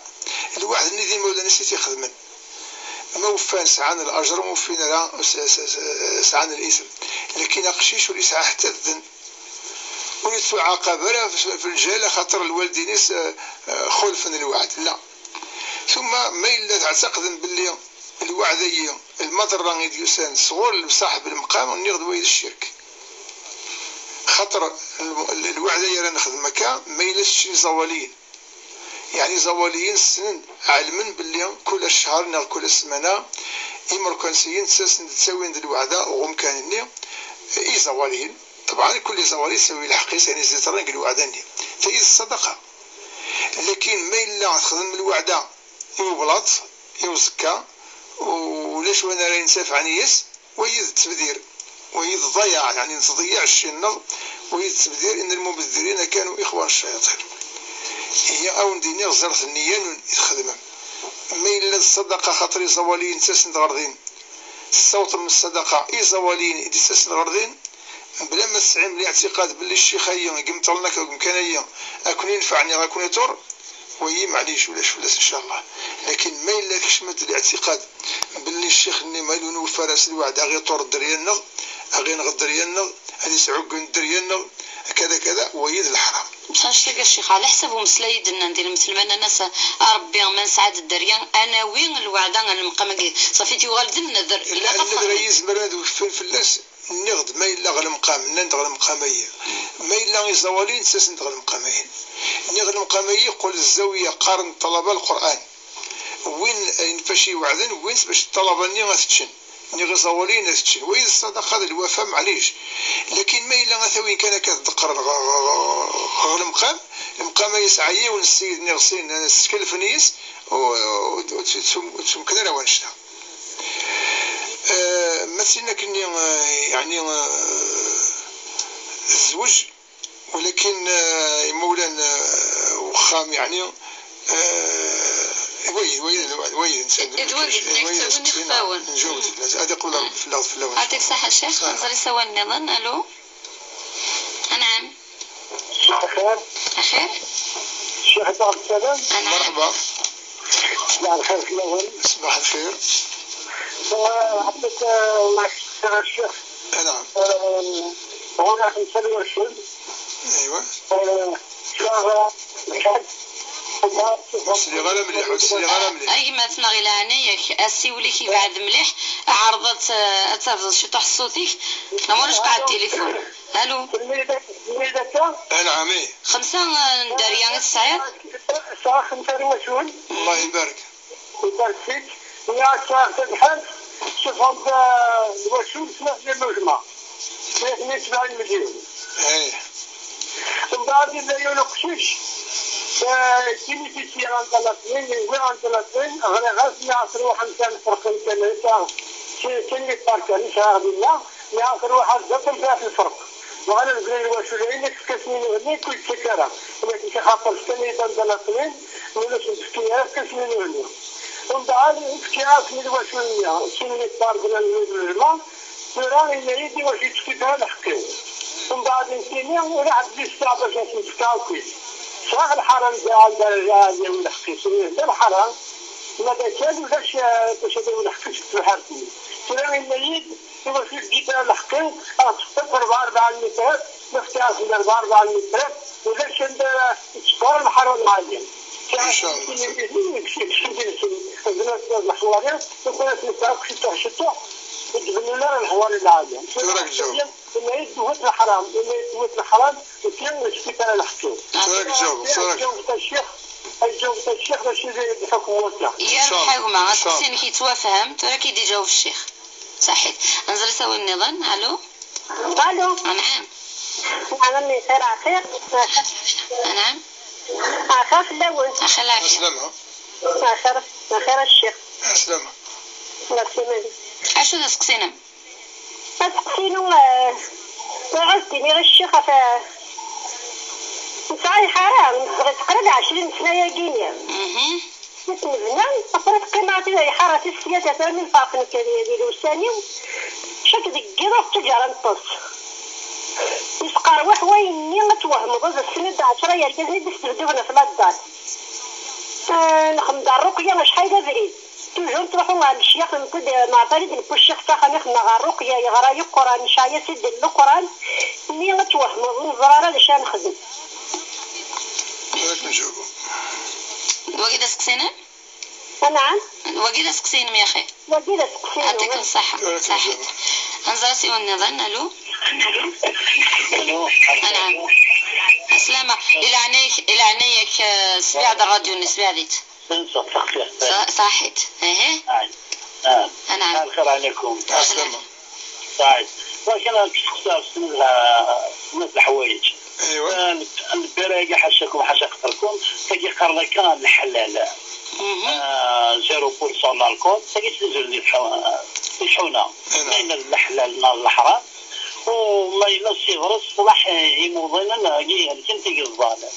Lweɛd-nni d imawlan-is i t-ixedmen. Ma wfan, sɛan lajer, ma ur wfin ara, s-, s-, s-, sɛan litem. Lakin aqcic ur yesɛi ḥetta dden. Ur yettuɛaqab ara f-, f lǧal, axaṭer lwaldin-is, eh, eh, xulfen lweɛd. La. Tumma, ma yella teɛtaqdem belli lweɛd-agi, lmaḍerra i d-yusan sɣur ṣaḥeb lemqam, nniɣ-d wagi d ccirk. Xaṭer l-, l-, lweɛd-agi ara nexdem akka, ma yella s ččen iẓawaliyen. Yeɛni iẓawaliyen ssnen, ɛelmen belli kul ccher neɣ kul ssmana, imerkansiyen ttasen-d, ttawin-d lweɛda ɣer umkan-nni, iẓawaliyen. Ṭebɛen, kul iẓawali yettawi lḥeqq-is, ayen i s-d-iḍerren deg lweɛda-nni. Tayi d ṣṣadaqa. Lakin ma yella texdem lweɛda i ublaṭ, i uẓekka, ulac win ara yentafɛen yis, wagi d ttebdir, wagi d ḍḍayaɛ, yeɛni nettḍeyyiɛ cci-nneɣ, wagi d ttebdir, إن المبذرين كانوا إخوان الشياطين. Ihi, a wen-d-iniɣ, ẓret nniya-nwen i txedmem. Ma yella d ṣṣadaqa, xaṭer iẓawaliyen ttasen-d ɣer din, tessawḍem ṣṣadaqa i iẓawaliyen i d-ittasen ɣer din, bla ma tesɛim liɛtiqad belli ccix-ayi i imeṭṭlen akka deg umkan-ayi a ken-inefɛen neɣ a ken-iḍurr, Wayi, maɛlic, ulac fell-as, ncallah. Lakin ma yella tkecmeḍ liɛtiqad belli ccix-nni ma yella ur nweffer-as lweɛd, a ɣ-iṭur dderya-nneɣ, a ɣ-ineɣ dderya-nneɣ, ad isɛuggen dderya-nneɣ, kada, kada, wayi d leḥram. Annect-agi a ccix, ɛla ḥsab umeslay i d-nnan di lmetl, ma nnan-as a Rebbi ma nesɛa-d dderya, a nawi lweɛda n lemqam-agi. Ṣafi, yuɣal d nnedr. Illa, ilaq ad nnedr-agi yezmer ad weffren fell-as. Nniɣ-d ma yella ɣer lemqam, nnan-d ɣer lemqam-ayi. Ma yella iẓawaliyen ttasen-d ɣer lemqam-ayi. Nniɣ lemqam-ayi yeqqel d zawiya, qqaren ṭṭalaba Lqur'an. Wwin ayen bac iweɛden, wwin-t bac ṭṭalaba-nni ad t-ččen. Nniɣ iẓawaliyen ad t-ččen. Wayi d ṣṣadaqa d lwafa, maɛlic. Lakin ma yella ad t-awin kan akka ad t-ḍeqqren ɣer, ɣer, ɣer, ɣer lemqam, lemqam-ayi yesɛa yiwen n ssyyed niɣ sin, ad skelfen yis, u, u, u, ur tt-, ur tt-, ur tt-, ur tt-, ur tt-, ara wanect-a. Eh, ma tin akkenni, eh, yeɛni, eh, tezweǧ, walakin, eh, imawlan, eh, wexxam, yeɛni, eh, wayi, wayi, wayi, D wagi d nekk, wayi, ttawin wayi, ixfawen. Nǧaweb-d fell-as. Ad iqbel Rebbi fell-aɣ, fell-awen. Ɛṭik ṣaḥa, ccix. Ṣaḥa. Nẓer isawal nniḍen. Alo. Anɛam. صباح الخير. الخير. الشيخ عبد السلام. أنعم. مرحبا. صباح الخير في الأول. صباح الخير. آه، عطيك، آه، الله يسلمك الشيخ. نعم. آه، هو أخي مسلم الرسول. أيوة. آه، شهر الحج. Ur sliɣ ara mliḥ, ur sliɣ ara mliḥ. A gma-tneɣ, i leɛnaya-k, asiwel-ik yebɛed mliḥ, ɛreḍ ad t-, ad tafeḍ ciṭuḥ ṣṣut-ik, neɣ ma ulac qeɛɛed tilifun. Alo. Anɛam, ih. Xemsa, eh, n dderya i tesɛiḍ? Sɛiɣ xemsa n wasul. Allah ibarek. Ibarek fik. Nniɣ-ak sɛiɣ tabḥirt, sufɣeɣ-d, eh, lwacul, snat n lmujmaɛ. Snat meyya u sebɛin milyun. Ih. Mbeɛd yella yiwen uqcic, eh, yini-t-id anda latin, yewwi anda latin, ɣriɣ-as, nniɣ-as ruḥ amkan lferq amkan, yesɛa sin, sin liṭar kan i sɛiɣ dinna, nniɣ-as ruḥ ad d-tafeḍ lferq. Bɣan ad beddlen lwacul, ayen i tefka-sen i nutni, ur yettak ara. Walakin axaṭer fkan-iyi-d anda latin, ur asen-tefki ara, tefka-sen i nutni. Mbeɛd, fkiɣ-asen i lwacul-nni, sin liṭar bnan lejma, tura yenna-yi-d iwacu ur tefkiḍ ara lḥeqq-iw. Mbeɛd nekkini, ur ɛad d-yesteɛṛef ad asen-fkeɣ akk-it. Sɛiɣ lḥaram da, anda ara yawi lḥeqq-is. D lḥaram, ma d akken ulac, eh, bac ad yawi lḥeqq-is deg tebḥirt-nni. Tura yenna-yi-d, iwacu ur teǧǧiḍ ara lḥeqq-iw, ad teṭṭef rebɛa, rebɛa n lmitrat, ma fkiɣ-asen rebɛa, rebɛa n lmitrat, ulac anda ara tettqar lḥaram lɛali. Ncallah. Leḥwari, ur kent-nesɛa akk ciṭuḥ, ciṭuḥ, ur d-bennun ara leḥwari lɛali. Tura ad k-ǧawbeɣ. Yenna-yi-d tewwet leḥram, yenna-yi-d tewwet leḥram, ur tt-, ur tefkiḍ ara lḥeqq-iw. Tura ad k-ǧawbeɣ, tura ad k-ǧawbeɣ. Ǧawbeɣ a ccix, ǧawbeɣ a ccix, d acu i d lḥukm n wakka. Yerbeḥ a gma, asteqsi-inek yettwafham, tura ad k-id-iǧaweb ccix. Saḥit. Ad nẓer isawalen nniḍen. Alo. Alo. Anɛam. Anɛam, a mmi, xir axir. Anɛam. Axir fell-awen. Axir lɛafya. Ɛeslama. Axir, axir a ccix. Ɛeslama. Ɛeslama. Acu d aseqsi-inem? Aseqsi-inu, eh, bɣiɣ ad d-iniɣ i ccix ɣef, eh, nesɛa lḥara, nezdeɣ tqrib ɛecrin sna-yagi-ni. Mhm. Mi t-nebna, après teqqim-aɣ-d lḥara tis sya, tafat mi nferq nekk d, d lewsan-iw, cak deg yiḍ ur tettaǧǧa ara neṭṭes. Yesqerwiḥ wayenni ad twehmeḍ, ad asen-d ɛecra yergazen i d-isdebduben ɣef laddar. Ah, nxeddem-d ṛṛuqya acḥal d abrid. Toujours nettruḥu ɣer lecyax, newwi-d, eh, Maɛfari, d-newwi ccix s axxam, ixedmeɣ ɣer ṛṛuqya, yeɣra Leqran, necɛa-yas-id Leqran, nni ad twehmeḍ, ur neẓri ara d acu ara nexdem. Ad k-nǧaweb. Wagi d aseqsi-inem? Anɛam? Wagi d aseqsi-inem, yaxi. Wagi d aseqsi-inu. Yeɛṭikem ṣṣeḥḥa. Saḥit. Ad nẓer asiwel nniḍen. Alo. Alo. Anɛam. Ɛeslama. I leɛnaya-k, i leɛnaya-k, eh, sbeɛd ṛṛadyu-nni, sbeɛd-it. Ṣa-, saḥit. Ihi. Anɛam. Lxir ɛlikum. Ɛeslama. Saɛid. Wa kan ad k-steqsaɣ s snat leḥwayeǧ. Aywa. Ah, n-, n-, lbira-agi, ḥacakum, ḥaca xaṭerkum, tagi qqaren akka leḥlal. Mhm. Ah, zéro pour cent n l'alcool, tagi tizul di tḥu-, di tḥuna. Aywa. Ma yella d leḥlal neɣ d leḥram, u ma yella ssibres ṣṣlaḥ i imuḍinen, agi helken tigeẓẓal. Mhm.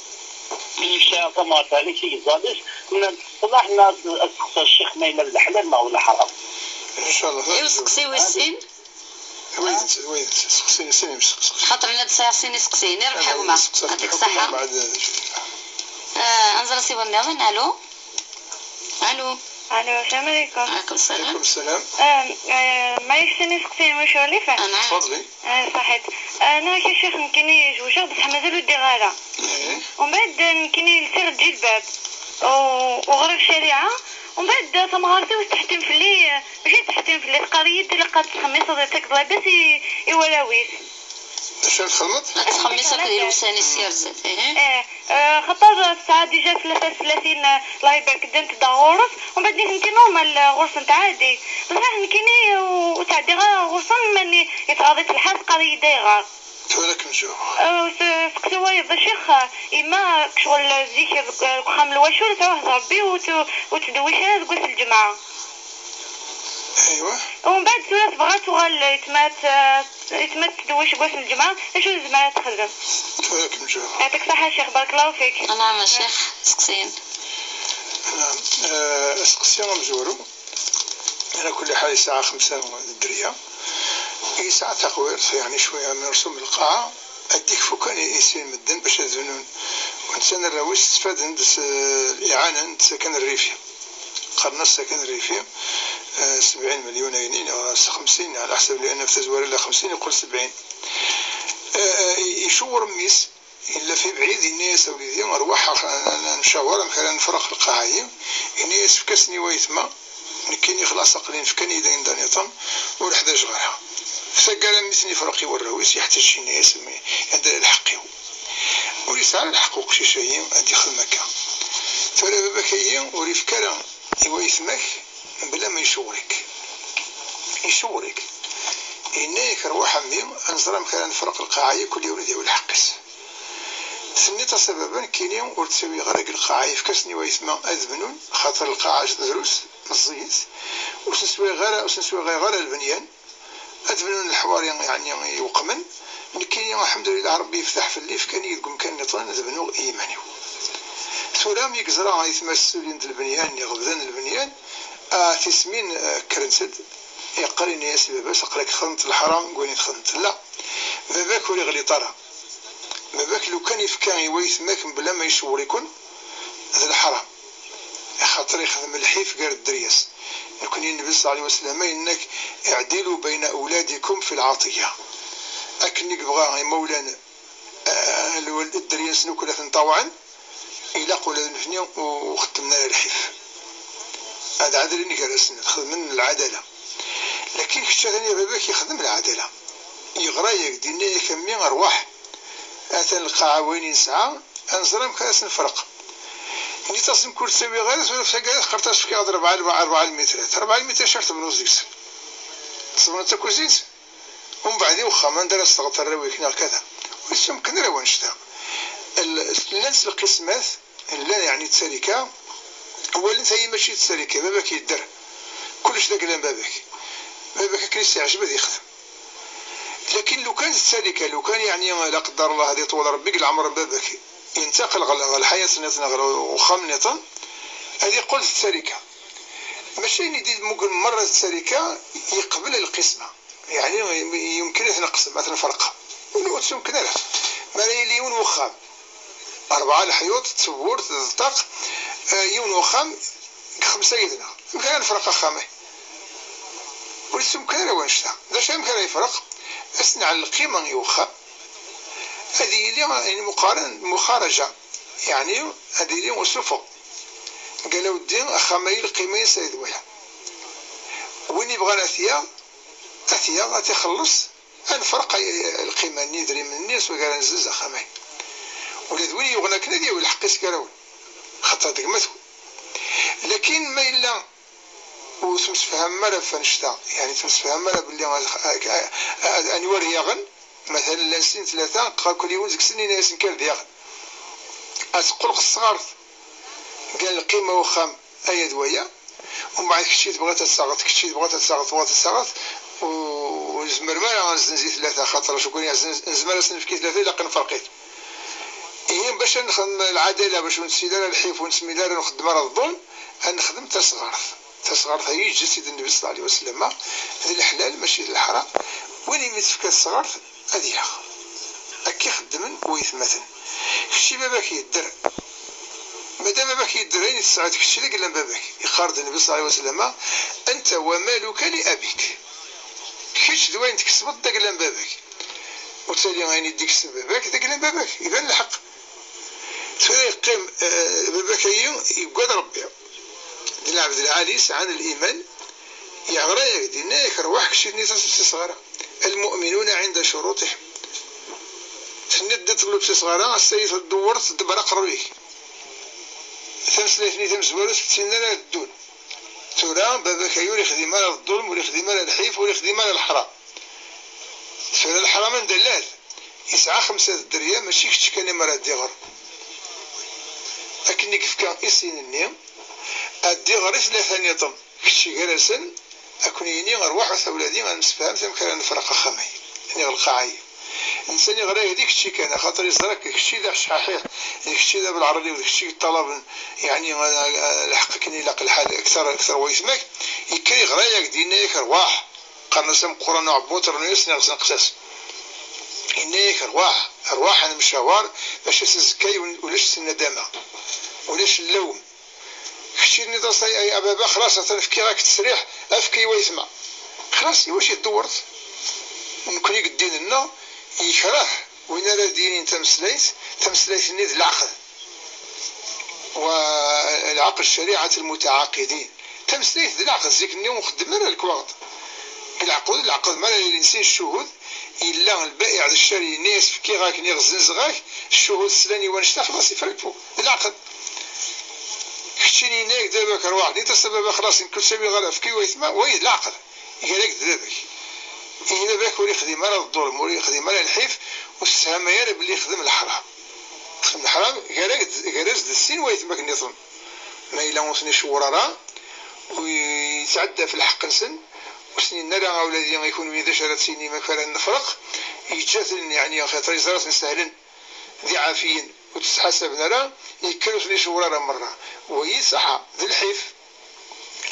Kečč tesɛiḍ tamɣart ɛli tigeẓẓal-is, nnan-d ṣṣlaḥ, nnan-d ad testeqsa ccix ma yella d leḥlal neɣ d leḥram. Ncallah. I useqsi wis sin? Wa yid-nsen, wa yid-nsen. Seqsi, sin imseqsi. Xaṭer nna d-sɛiɣ sin iseqsiyen. Irbeḥ a gma. Yeɛṭik ṣṣeḥḥa. Ah, ad nẓer Siwa nniḍen, alo? Alo? Alo, السلام عليكم. عليكم السلام. عليكم السلام. آه، آه، معليش، ثاني سقسي مش وليفة. أنا. تفضلي. آه، صحيت. آه، أنا كي شيخ نكني جوجة، بصح مازال ودي غالا. إيه. ومن بعد نكني لسير الجلباب. و-، وغرق الشريعة. ومن بعد ثم غارتي وتحتم في اللي، ماشي تحتم في اللي، تقاري يدي لقات تخميص وضعتك ضاي بس ي-، يولاويس. شنو تخمط؟ تخميص هكا ديال وساني سيرسات، إيه. إيه. آه، خاطر ساعة ديجا ثلاثة وثلاثين، الله يبارك، دنت دا غورس، ومن بعد نيت نتي نورمال غورس نتا عادي. بصح نكيني و-، وتعدي غا غورس ماني يتغاضي في الحال قال يدي غار. تبارك نشوف. آه، س-، سقسي وايض الشيخ، إما شغل زيك ذك-، وخام الواشور تروح تربي وت-، وتدوي شي ذك وقت الجمعة. أيوة. ومن بعد ثورة بغات تغال يتمات، آه، يتمات تدوي شي قوس الجمعة، شنو زعما تخدم؟ تبارك نشوف. يعطيك الصحة شيخ، بارك الله فيك. نعم الشيخ، سقسين. نعم. آه، سقسي مزورو. على كل حال، الساعة خمسة الدرية. الساعة تقوير، يعني شوية من رسوم القاعة. أديك فوكان يسير مدن باش يزنون. ونتسنى الراوي استفاد عند س-، الإعانة عند سكن الريفي. قرنا السكن الريفي، آه، سبعين مليون أينين، آه، خمسين على حسب، لأن في تزوار إلا خمسين يقول سبعين. آه، آه، يشور ميس، إلا في بعيد، إني يا سوليدي، أرواح، أنا نشاور، مثلًا نفرق القاعة، إني يسفكسني ويتما، نكيني خلاص أقلين فكاني داين دانيطم، ورحدة جغارها. فسقال ميسني فرقي والرويس، يحتاج شي ناس، يدير الحقيو. وليس على الحق وقشيشة هي، هادي خدمة كا. ترى بابا كاين، وريف كرا، إوا يسمك، بلا ما يشورك. يشورك. إنك روح عمي، أنزرم كان نفرق القاعة، كل يولد يولي حقس. سميت سببا كيني ورتسوي غير القاعة، يفكسني ويسمى أذبنون، خاطر القاعة دروس، مزيت. وسنسوي غير، وسنسوي غير، غير البنيان. أذبنون الحوار يعني يوقمن. نكيني الحمد لله ربي يفتح في الليف، كان يقوم كان نطلع نذبنو إيمانيو. ثورة ميك زرا يتمسلين البنيان، يغبدان البنيان. آه، تسمين، آه، كرنسد. يقريني يا سي بابا، سقلك خدمت الحرام، قولي خدمت. لا. باباك ولي غلي طرا. باباك لو كان يفكا يويث ماك بلا ما يشوريكن، هذا الحرام. خاطر يخدم الحيف غير الدرياس. يكون النبي صلى الله عليه وسلم إنك اعدلوا بين أولادكم في العطية. أكنك بغا مولانا، آه، الولد الدرياس نكلة طوعا، إلا قول نحن وختمنا الحيف. هذا عدل نقرس، نخدم من العدالة. لكن كنت ثاني باباك يخدم العدالة. يغرى ياك ديني يا كمي أرواح. أتى القاعة وين يسعى، أنزرم كاس نفرق. ني تصم كل سوي غير، سوي في ساقات، قرطاس في كيغض أربعة، أربعة، أربعة المترات. أربعة المتر شرط من وزيكس. تصبنا تكوزيت. ومن بعد يوخا ما ندير استغطر رويك ناغ كذا. ويسمكن راه ونشتا. ال-، لنس القسمات، لا يعني تسالكة. هو اللي هي ماشي تسالكة، باباك يدر. كلش داك لان باباك. باباك كان يستعجب هذا يخدم. لكن لو كان السالكة، لو كان يعني لا قدر الله هذه طول ربي العمر بابك ينتقل غل-، غل الحياة نتنا غل وخام نتن، هذه قلت السالكة. ماشي ندي ممكن مرة السالكة يقبل القسمة. يعني يمكن أن نقسم، أن نفرق. ولو تمكن له. ما لا يلي يون وخام. أربعة الحيوط، تصور، تزطق. آه، يون وخام، خمسة يدنا. يمكن أن نفرق خامه. ولسم كان وانشتا. ذا شيء كان يفرق. أسنع القيمة يوخا. هذه لي يعني مقارن-، مخارجة. يعني هذه لي وسوفو. قال ودي أخا ما القيمة يا سيد ويا. وين يبغى أثيا؟ أثيا غادي يخلص. أنفرق القيمة ني دري من الناس وقال نزز أخا ما. ولاد وين يغنى كنا ديال الحق يسكرون. خاطر ديك ما تقول. لكن ما إلا وتمسفهم مرة فنشتا، يعني تمسفهم مرة باللي غا-، غا-، غا-، أنوار يغن، مثلًا لانسين ثلاثة، قال كل يوم زك سنين ياسين كير ديغن. أتقول الصغار، قال القيمة وخام أيا دوايا، ومن بعد كشي تبغى تتساغط، كشي تبغى تتساغط، تبغى تتساغط، و-، وزمر ما راه نزنزي ثلاثة، خاطر شكون يزنز-، نزمر سنفكي ثلاثة إلا قنفرقيت. إيه، باش نخدم العدالة، باش نسيد على الحيف ونسمي دار نخدم على الظلم، نخدم تصغرت. تصغرت هي جسد النبي صلى الله عليه وسلم، هذا الحلال ماشي الحرام. وين يمسك الصغرت، هذه ياخ. أكي خدمن ويثمثن. كشي باباك يدر. Ma d baba-k yedder ayen i tesɛiḍ kečč d agella n baba-k. Iqqar-d Nnbi ṣalla Llahu ɛalayhi wa sallam: "Anta wa maluka li abik." Kečč d wayen tkesbeḍ d agella n baba-k. Ur ttali ayen i d-ikesseb baba-k d agella n baba-k. Iban lḥeqq. Tura yeqqim, eh, baba-k-ayi yeggad Rebbi. D lɛebd lɛali, sɛan liman, yeɣra-yak-d, yenna-yak: "Rwaḥ kečč-nni tasesɣara. Al-mu'minuna ɛinda curuṭihim." Tenniḍ-d iṭellu tasesɣara, ass-a i tdewwreḍ, tdebber aqerruy-ik. Tameslayt-nni tamezwarut ur ttinin ara ad ddun. Tura baba-k-ayi ur ixdim ara ḍḍulm, ur ixdim ara lḥif, ur ixdim ara leḥram. Tura leḥram anda llan? Yesɛa xemsa d dderya, mačči kečč kan i mi ara d-iɣer. Akken i yefka i sin-nni, ad d-iɣer i tlata nniḍen, kečč gar-asen, ad ken-yini: "Rwaḥet a wladi, ad nemsefham amek ara nefreq axxam-ayi, niɣ lqaɛa-yi." Netta niɣ la yehdi kečči kan, axaṭer yeẓra-k d kečči d aḥecḥaḥiḥ, d kečči d abelɛerḍi, d kečči i yeṭṭalaben, yeɛni, a, a, lḥeqq akken ilaq lḥal akter, akter wayetma-k. Yekker yeɣra-yak-d, yenna-yak: "Rwaḥ." Qqaren-as ameqqran uɛebbuḍ, rnu-yas neɣ senqes-as. Yenna-yak: "Rwaḥ, rwaḥ ad nemcawaṛ, maca s azekka ulac sin nadama, ulac llewm." Kečč tenniḍ-as: "Ay, ay, a baba, xlaṣ, atan fkiɣ-ak ttesriḥ, efk i wayetma." Xlaṣ, iwacu i tdewwreḍ? Nekkni deg ddin-nneɣ, yekreh win ara d-yinin tameslayt, tameslayt-nni d leɛqed. Wa lɛaqed, ccariɛat lmutaɛaqidin. Tameslayt d leɛqed, zik-nni ur nxeddem ara lekwaɣeḍ. Lɛaqed, lɛaqed, mi ara yili sin ccuhud, yella lbaiɛ d ccari, yenna-yas: "Fkiɣ-ak, niɣ zzenzeɣ-ak", ccuhud slan i wannect-a, xlaṣ, ifra lfuk. D leɛqed. Keččini yenna-yak-d baba-k: "Rwaḥ", nniḍ-as: "A baba, xlaṣ, nekk ur ttawiɣ ara, efk i wayetma", wayi d leɛqed. Gar-ak d baba-k. Ihi baba-k ur ixdim ara ḍḍulm, ur ixdim ara lḥif, ur tesshamay ara belli ixdem leḥram. Ixdem leḥram, gar-ak d, gar-as d sin wayetma-k nniḍen. Ma yella ur ten-icewwer ara, ur yetɛedda ɣef lḥeqq-nsen, ur sen-yenna ara: "A wladi, i kunwi d acu ara d-tinim, amek ara nefreq?" Yeǧǧa-ten, yeɛni, axaṭer yeẓra-ten sehlen, d iɛafiyen, ur ttḥasaben ara, yekker ur ten-icewwer ara merra. Wayi ṣaḥa, d lḥif.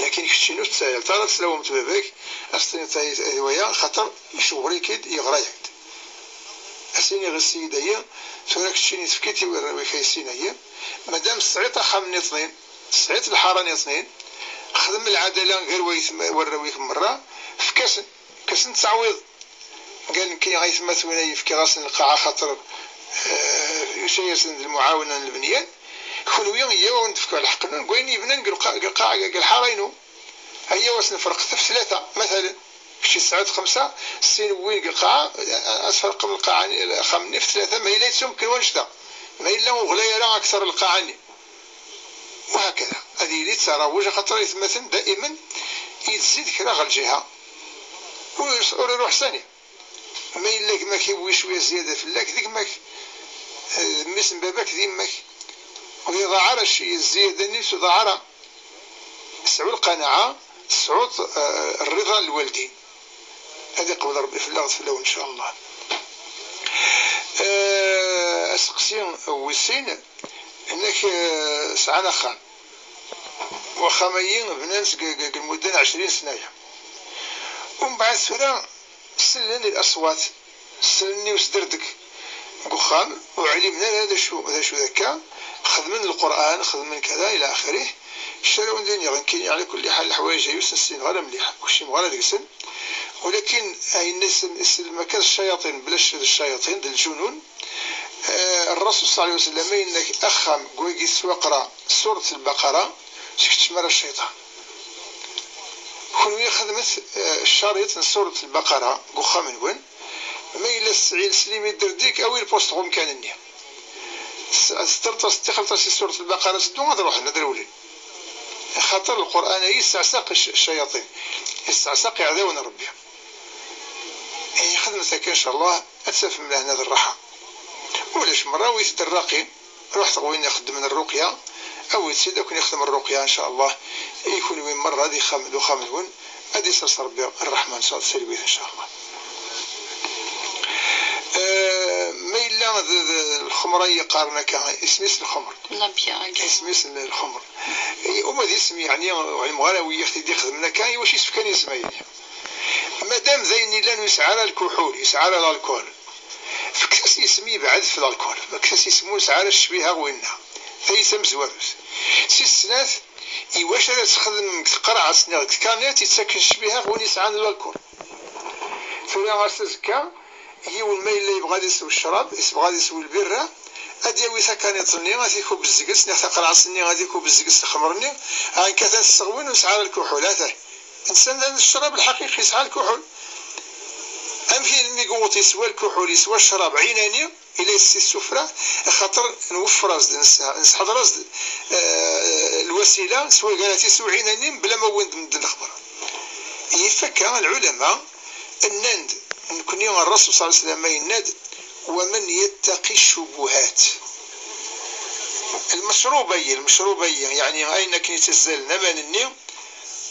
Lakin keččini ur tessahleḍ ara ad tlawemt baba-k, ad s-tiniḍ: "Ay, ay, waya, xaṭer icewwer-ik-id, yeɣra-yak-d." Ad s-iniɣ i ssiyid-ayi: "Tura keččini tefkiḍ i warraw-ik ay sin-ayi, madam tesɛiḍ axxam-nni ṭnin, tesɛiḍ lḥara-nni ṭnin, xdem lɛadala gar wayt-, warraw-ik merra, efk-asen, efk-asen ttɛewwiḍ." Qal: "Nekki aytma-twen ay fkiɣ-asen lqaɛa xaṭer, eh, yusa-yasen d lmuɛawna n lebnyan. Kunwi, iyyaw ad wen-d-fkeɣ lḥeqq-nwen deg wayen yebnan deg lqa-, deg lqa-, deg lḥara-inu. Iyyaw ad sen-nefreq ɣef tlata, matalen. Kečč tesɛiḍ xemsa, sin wwin deg lqaɛa, eh, ad tferqem lqaɛa-nni, axxam-nni ɣef tlata, ma yella yettu mekkin wannect-a. Ma yella ur ɣlay ara akter lqaɛa-nni." وهكذا. Ad yili d tarawuj, axaṭer aytmaten daimen yezzi-d kra ɣer lǧiha. Ur, ur iruḥ sani. Ma yella gma-k yewwi cwiya zzyada fell-ak, d gma-k. Eh, d mmi-s n baba-k, d yemma-k. Ur iḍaɛ ara cci-, zzyada-nni ur iḍaɛ ara. Sɛu lqanaɛa, tesɛuḍ, eh, rriḍa n lwaldin. Ad iqbel Rebbi fell-aɣ d fell-awen, ncallah. Eh, aseqsi wis sin, nnek, eh, sɛan axxam. Waxxam-ayi bnan-t deg, deg, deg lmudda n ɛecrin sna-ya. Umbeɛd tura sellen i laṣwat, sellen i usderdeg deg uxxam, ur ɛlimen ara d acu, d acu d akka, xedmen Lqur'an, xedmen kada, ila axirih. Carawen d iniɣ, nekkini, ɛla kulli ḥal, leḥwayeǧ-ayi ur sen-ssineɣ ara mliḥ, ur kcimeɣ ara deg-sen. Walakin ayen i sen-, isellem akka d ccayaṭin, bla ccek d ccayaṭin, d lǧunun. Eh, Rrasul ṣalla Llahu ɛalayhi wa sallam, yenna-k axxam deg wayeg i tettwaqra Surat Lbaqara, ur s-keččem ara cciṭan. Kunwi xedmet, eh, ccaṛiṭ n Surat Lbaqara deg uxxam-nwen. Ma yella tesɛi leslim idderdik, awi lpust ɣer umkan-nni. S-, s-, terreḍ-as, tixleḍ-as i Surat Lbaqara, teddu ad ruḥen, ad rewlen. Axaṭer Lqur'an-ayi yesseɛsaq cc-, ccayaṭin, yesseɛsaq iɛdawen n Rebbi. Ihi xedmet akka, ncallah, ad tafem lehna d rraḥa. Ulac merra, awit-d rraqi, ruḥet ɣer win ixeddmen rruqya, awit-tt-id, ad ken-ixdem rruqya, ncallah, i kunwi merra d ixxam-, d uxxam-nwen, ad isers Rebbi rreḥma, ncallah, d talwit, ncallah. Eh, ma yella d, d, d lxemra i yeqqaren akka, isem-is lxemr. La bière. Isem-is lxemr. I, uma d isem, yeɛni, ur ɛlimeɣ ara wi ɣ-t-id-ixedmen akka, i wacu isefkan isem-ayi? Madam d ayen yellan ur yesɛi ara lkuḥul, yesɛi ara lalkul, fket-as isem yebɛed f lalkul, fket-as isem ur yesɛi ara ccbiha ɣ winna. Tayi tamezwarut. Si snat, iwacu ara txedmem deg tqerɛet neɣ deg tkanit yettaken ccbiha ɣer win yesɛan lalkul? Tura ɣas azekka, yiwen ma yella yebɣa ad isew ccrab, yebɣa ad isew lbirra, ad yawi takaniṭ-nni, ad ikub zeg-s, neɣ taqerɛet-nni, ad ikub zeg-s lxemr-nni, ɛni katan tesseɣwin ur nesɛi ara lkuḥul, atah. Nsan d ccrab lḥaqiqi yesɛa lkuḥul. Amek i mi yewweḍ yeswa lkuḥul, yeswa ccrab ɛinani, ila yessi ssufra, axaṭer nweffer-as-d, nes-, nesḥeḍer-as-d, eh, lwasila, s wayeg ara t-isew ɛinani, bla ma wwin-d medden lexbar. Yif akka, lɛulama nnan-d, nekni, Ṛṛasul ṣalla Llahu ɛalayhi wa sallam yenna-d: "Wa man yattaqi ccubuhat." Lmecṛuba-yi, lmecṛuba-yi, yeɛni ayen akken yettazzalen aman-nni,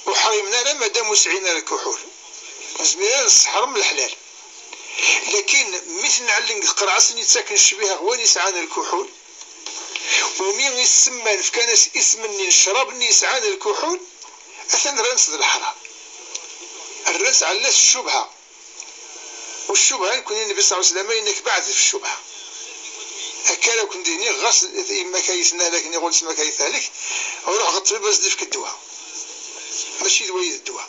ur ḥrimen ara madam ur sɛin ara lkuḥul. Nezmir ara nesseḥrem leḥlal. Lakin mi ten-nɛellem deg tqerɛet-nni yettaken ccbiha ɣer wayen yesɛan lkuḥul, umi isemman, fkan-as isem-nni n ccrab-nni yesɛan lkuḥul, atan rran-tt d leḥram. Rran-tt ɛellas ccubha. U ccubha, nekkni Nnbi ṣalla Llahu ɛalayhi wa sallam yenna-k beɛdet ɣef ccubha. Akka ara ken-d-iniɣ, ɣas yemma-k ay tehlek, neɣ weltma-k ay tehlek, ruḥ ɣer ṭṭbib ad s-d-ifk ddwa. Mačči d wayi d ddwa.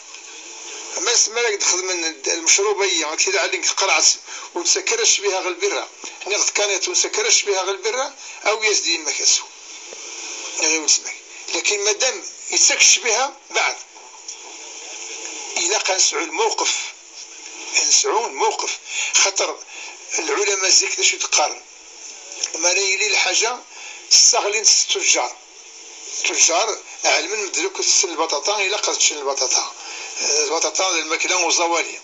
Ama s mi ara k-d-xedmen lmecṛuba-yi, ad k-id-ɛellin deg tqerɛet, ur nettak ara ccbiha ɣer lbirra, neɣ deg tkaniṭ ur nettak ara ccbiha ɣer lbirra, awi-yas-d i yemma-k ad tsew, neɣ i weltma-k. Lakin madam yettak ccbiha, beɛd. Ilaq ad nesɛu lmewqef. Ad nesɛu lmewqef. Xaṭer lɛulama zik d acu i d-qqaren? Mi ara yili lḥaǧa, sseɣlin-tt s ttujjar. Ttujjar ɛelmen medden akk tessen lbaṭaṭa, ilaq ad ččen lbaṭaṭa. Eh, lbaṭaṭa d lmakla uẓawali.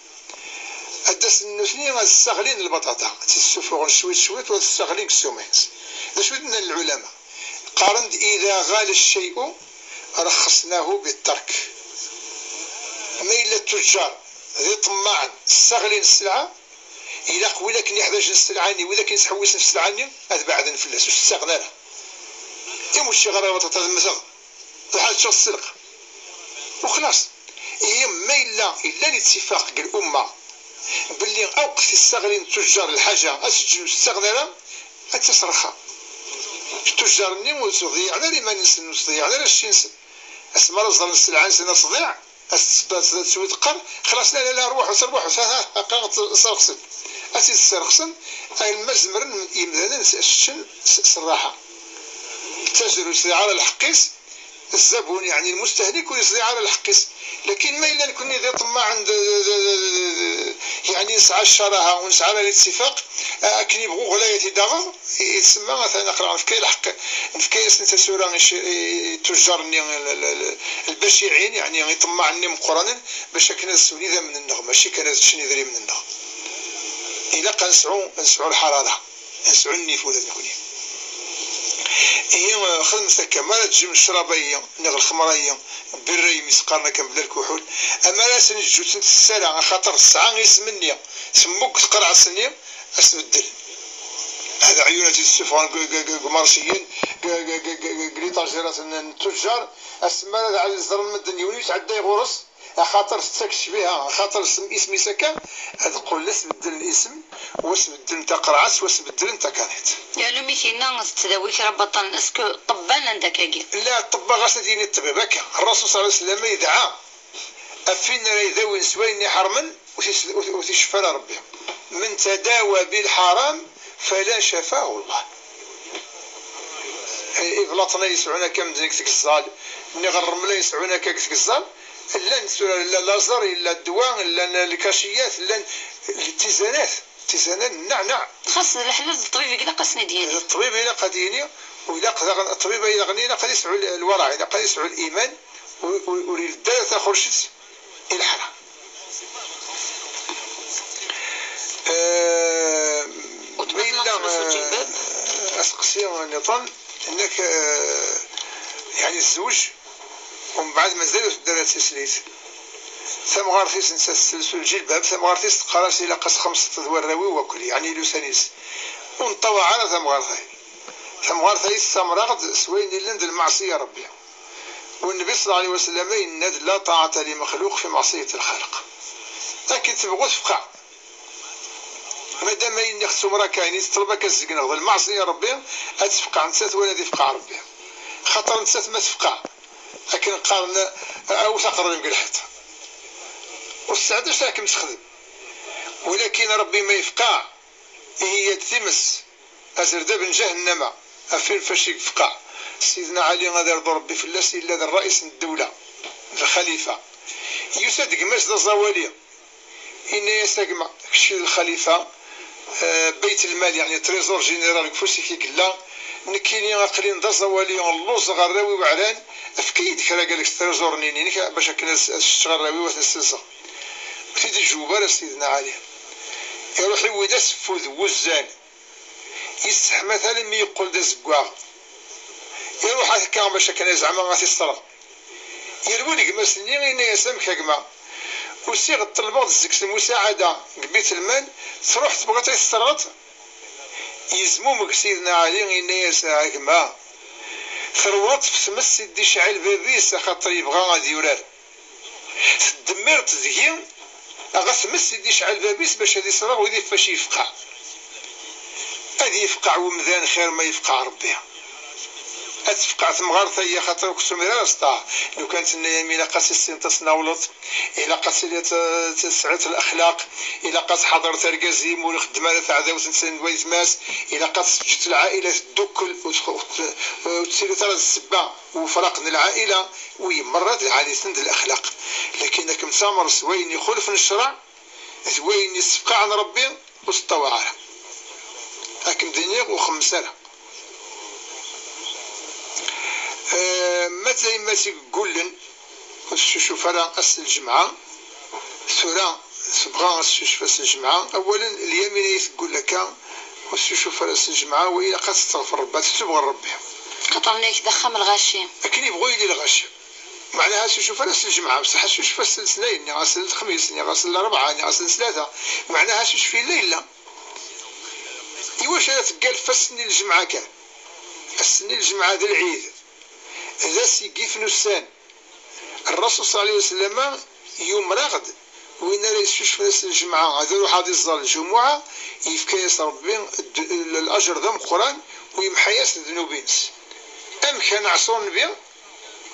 Ad d-asen nutni ad sseɣlin lbaṭaṭa, ad tt-id-ssufuɣen cwiṭ cwiṭ u ad sseɣlin deg ssuma-ines. D acu i d-nnan lɛulama? Qqaren-d: "Ida ɣala ccayu, rexxesnahu bittark." Ma yella ttujjar d iṭemmaɛen sseɣlin sselɛa, ilaq wid akken iḥdajen sselɛa-nni, wid akken yettḥewwisen f sselɛa-nni, ad beɛden fell-as, ur s-ttaɣen ara. I ur ččiɣ ara lbaṭaṭa ad mmteɣ, ruḥ ad ččeɣ sselq. U xlaṣ. Ihi ma yella, yella littifaq deg lumma belli akk tissaɣlin n ttujjar lḥaǧa ad s-ǧǧen ur s-ttaɣen ara, ad tasrexxa. Ttujjar-nni ur ttḍeyyiɛen ara iman-nsen, ur ttḍeyyiɛen ara cci-nsen. Asmi ara ẓren sselɛa-nsen ad tḍiɛ, ad s-, ad s-, ad s-tweqqer, xlaṣ, la, la, la, rwaḥ, rwaḥ, ha, ha, ha, sserxsen. Ad tt-id-sserxsen, alma zemren yimdanen s-, s-, ččen s-, s rraḥa. Ttajer ur yesɛi ara lḥeqq-is, zzabun, yeɛni lmustehlik, ur yesɛi ara lḥeqq-is. Lakin ma yella nekkni d iṭemmaɛen, d, d, d, d, d, yeɛni nesɛa ccaraha, ur nesɛi ara littifaq, a-, akken yebɣu ɣlayet i d-aɣeɣ, yetsemma atan aql-aɣ nefka lḥeqq, nefka-yasen tasura i c-, i ttujjar-nni, l-, l-, l-, lbaciɛin, yeɛni iṭemmaɛen-nni meqqranen, bac akken ad swen idammen-nneɣ, mačči kan ad ččen idrimen-nneɣ. Ilaq ad nesɛu, ad nesɛu lḥarara. Ad sɛun nnif ula d nekni. Ihi, eh, xedmet akka, mi ara tejjem ccrab-ayi, neɣ lxemra-yi, birra-yi, mi s-qqaren akka mebla lkuḥul, ama ara sen-ǧǧu ur tent-tess ara, axaṭer tesɛa isem-nni, temmug tqerɛet-nni, ad s-beddel. Ad aɛyun ad tt-id-ssufɣen deg, deg, deg, deg umarsiyen, deg, deg, deg, deg, deg litajirat n, n ttujjar, asmi ara ẓren medden yiwen ur yettɛedday ɣur-s, axaṭer tettak ccbiha, axaṭer isem-, isem-is akka, ad qqlen ad s-beddlen isem, wa s-beddlen taqerɛet, wa s-beddlen takaniṭ. Yernu mi t-yenna tettdawi kra baṭṭalen, est-ce que ṭṭebba nnan-d akkagi? La, ṭṭebba ɣas ad yini ṭṭbib akka. Ṛṛasul ṣalla Llahu ɛalayhi wa sallam yedɛa ɣef win ara idawin s wayen iḥermen, ur t-, ur t-, ur t-iceffa ara Ṛebbi. "من تداوى بالحرام فلا شفاه الله." Iblaṭen ay yesɛun akka medden deg tgeẓẓal, niɣ ṛṛeml ay yesɛun akka deg tgeẓẓal, llan tura, yella laẓer, yella ddwa, llan lkaciyat, llan ltizanat, ltizanat n nneɛneɛ. Xas d leḥlal d ṭṭbib i ilaq ad sen-id-yini. D ṭṭbib ilaq ad yini, u ilaq daɣen, ṭṭbib ay daɣen ilaq ad yesɛu l-, lwaraɛ, ilaq ad yesɛu liman, u, u, ur ileddi ara taxurcit i leḥram. Eh, ma yella, eh, aseqsi nniḍen, nnek, eh, yeɛni tzewǧ, umbeɛd mazal ur teddi ara d tislit. Tamɣart-is nettat telsu lǧilbab, tamɣart-is teqqar-as ilaq ad txemṣeḍ d warraw-iw akk, yeɛni llsan-is. Ur neṭṭawaɛ ara tamɣart-ayi. Tamɣart-ayi tessamreɣ-d s wayen yellan d lmeɛṣiyya n Ṛebbi. U Nnbi ṣalla Llahu ɛalayhi wa sallam yenna-d: "لا طاعة لمخلوق في معصية الخالق." Akken tebɣu tefqeɛ. Madam ayen i ɣ-tumra kayen i teṭleb akka zegneɣ d lmeɛṣiya Rebbi, ad tefqeɛ nettat wala ad ifqeɛ Rebbi. Xaṭer nettat ma tefqeɛ, akken qqaren, awet aqerru-im deg lḥiṭ. Ur tesɛiḍ acu ara kem-texdem. Walakin Rebbi ma yefqeɛ, ihi-yad times, azerdab n ǧahennama, afin fac i yefqeɛ. Sidna Ɛli ad irḍu Rebbi fell-as, yella d ṛṛayis n ddewla, d lxalifa. Yusa-d gma-s d aẓawali. Inna-yas: "A gma, kečč d lxalifa, eh, bayt lmal, yeɛni trésor général deg ufus-ik i yella, nekkini aql-in d aẓawali, lluẓeɣ arraw-iw ɛran, efk-iyi-d kra deg trésor-nni-inek bac akken ad, ad seččeɣ arraw-iw, ad ten-ssenseɣ." Ur t-id-iǧewweb ara Sidna Ɛli. Iruḥ iwwi-d aseffud n wuzzal, yesseḥma-t almi yeqqel d azeggaɣ. Iruḥ ad t-kkeɣ bac akken zeɛma ad t-isserɣ. Yerwel gma-s-nni, yenna-yas: "Amek a gma? Usiɣ ṭelbeɣ-d seg-s lmusaɛada deg Bit Lmal, truḥ tebɣiḍ ad t-tesserɣeḍ?" Yezmumeg Sidna Ɛli, yenna-yas: "A gma, terwleḍ f tmes i d-icɛel bab-is, axaṭer yebɣa ad yurar. Teddemmireḍ deg-i, ɣef tmes i d-icɛel bab-is bac ad isreɣ wid ifac yefqeɛ. Ad yefqeɛ wemdan xir ma yefqeɛ Rebbi. Ad tefqeɛ temɣart-agi, axaṭer ur k-tumir ara s ṭṭaɛa." Lukan tenna-yam ilaq ad tissineḍ ad tnawleḍ, ilaq ad tiliḍ, eh, tesɛiḍ lexlaq, ilaq ad tḥadreḍ argaz-im ur ixeddem ara taɛdawt n waytma-s, ilaq ad teǧǧeḍ lɛaila teddukkel, ur tx-, ur t-, ur tettiliḍ ara d ssebba n ufraq n lɛaila, u yemmerra d lɛali-ten d lexlaq. Lakin ad kem-tamer s wayen ixulfen ccreɛ, d wayen yessefqaɛen Rebbi, ur s-ṭṭawaɛ ara. Ad kem-d-iniɣ, ur xemmes ara. Eh, ma d tayemmat i yeggullen, ur teccucuf ara ass n lǧemɛa, tura tebɣa ad teccucef ass n lǧemɛa. Awalen, Lyamin ay teggull akka, ur teccucuf ara ass n lǧemɛa, wa ilaq ad testeɣfer Rebbi, ad tettub ɣer Rebbi. Xaṭer nna-k d axxam lɣaci. Akken yebɣu yili lɣaci. Meɛnaha ad teccucuf ara ass n lǧemɛa, bṣeḥ ad teccucef ass n letnayen, niɣ ass n lexmis, niɣ ass n larebɛa, niɣ ass n ttlata. Meɛnaha ad teccucef yella yella. Iwacu ara teggal f ass-nni n lǧemɛa kan? Ass-nni n lǧemɛa d lɛid. D ass i yifen ussan. Rrasul ṣalla Llahu ɛalayhi wa sallam yumer-aɣ-d, win ara yescucfen ass n lǧemɛa, ad iruḥ ad iẓẓal lǧumuɛa, yefka-yas Rebbi dd-, l-, lajer d ameqqran, u yemḥa-yas ddnub-ines. Amek ad neɛṣu Nnbi,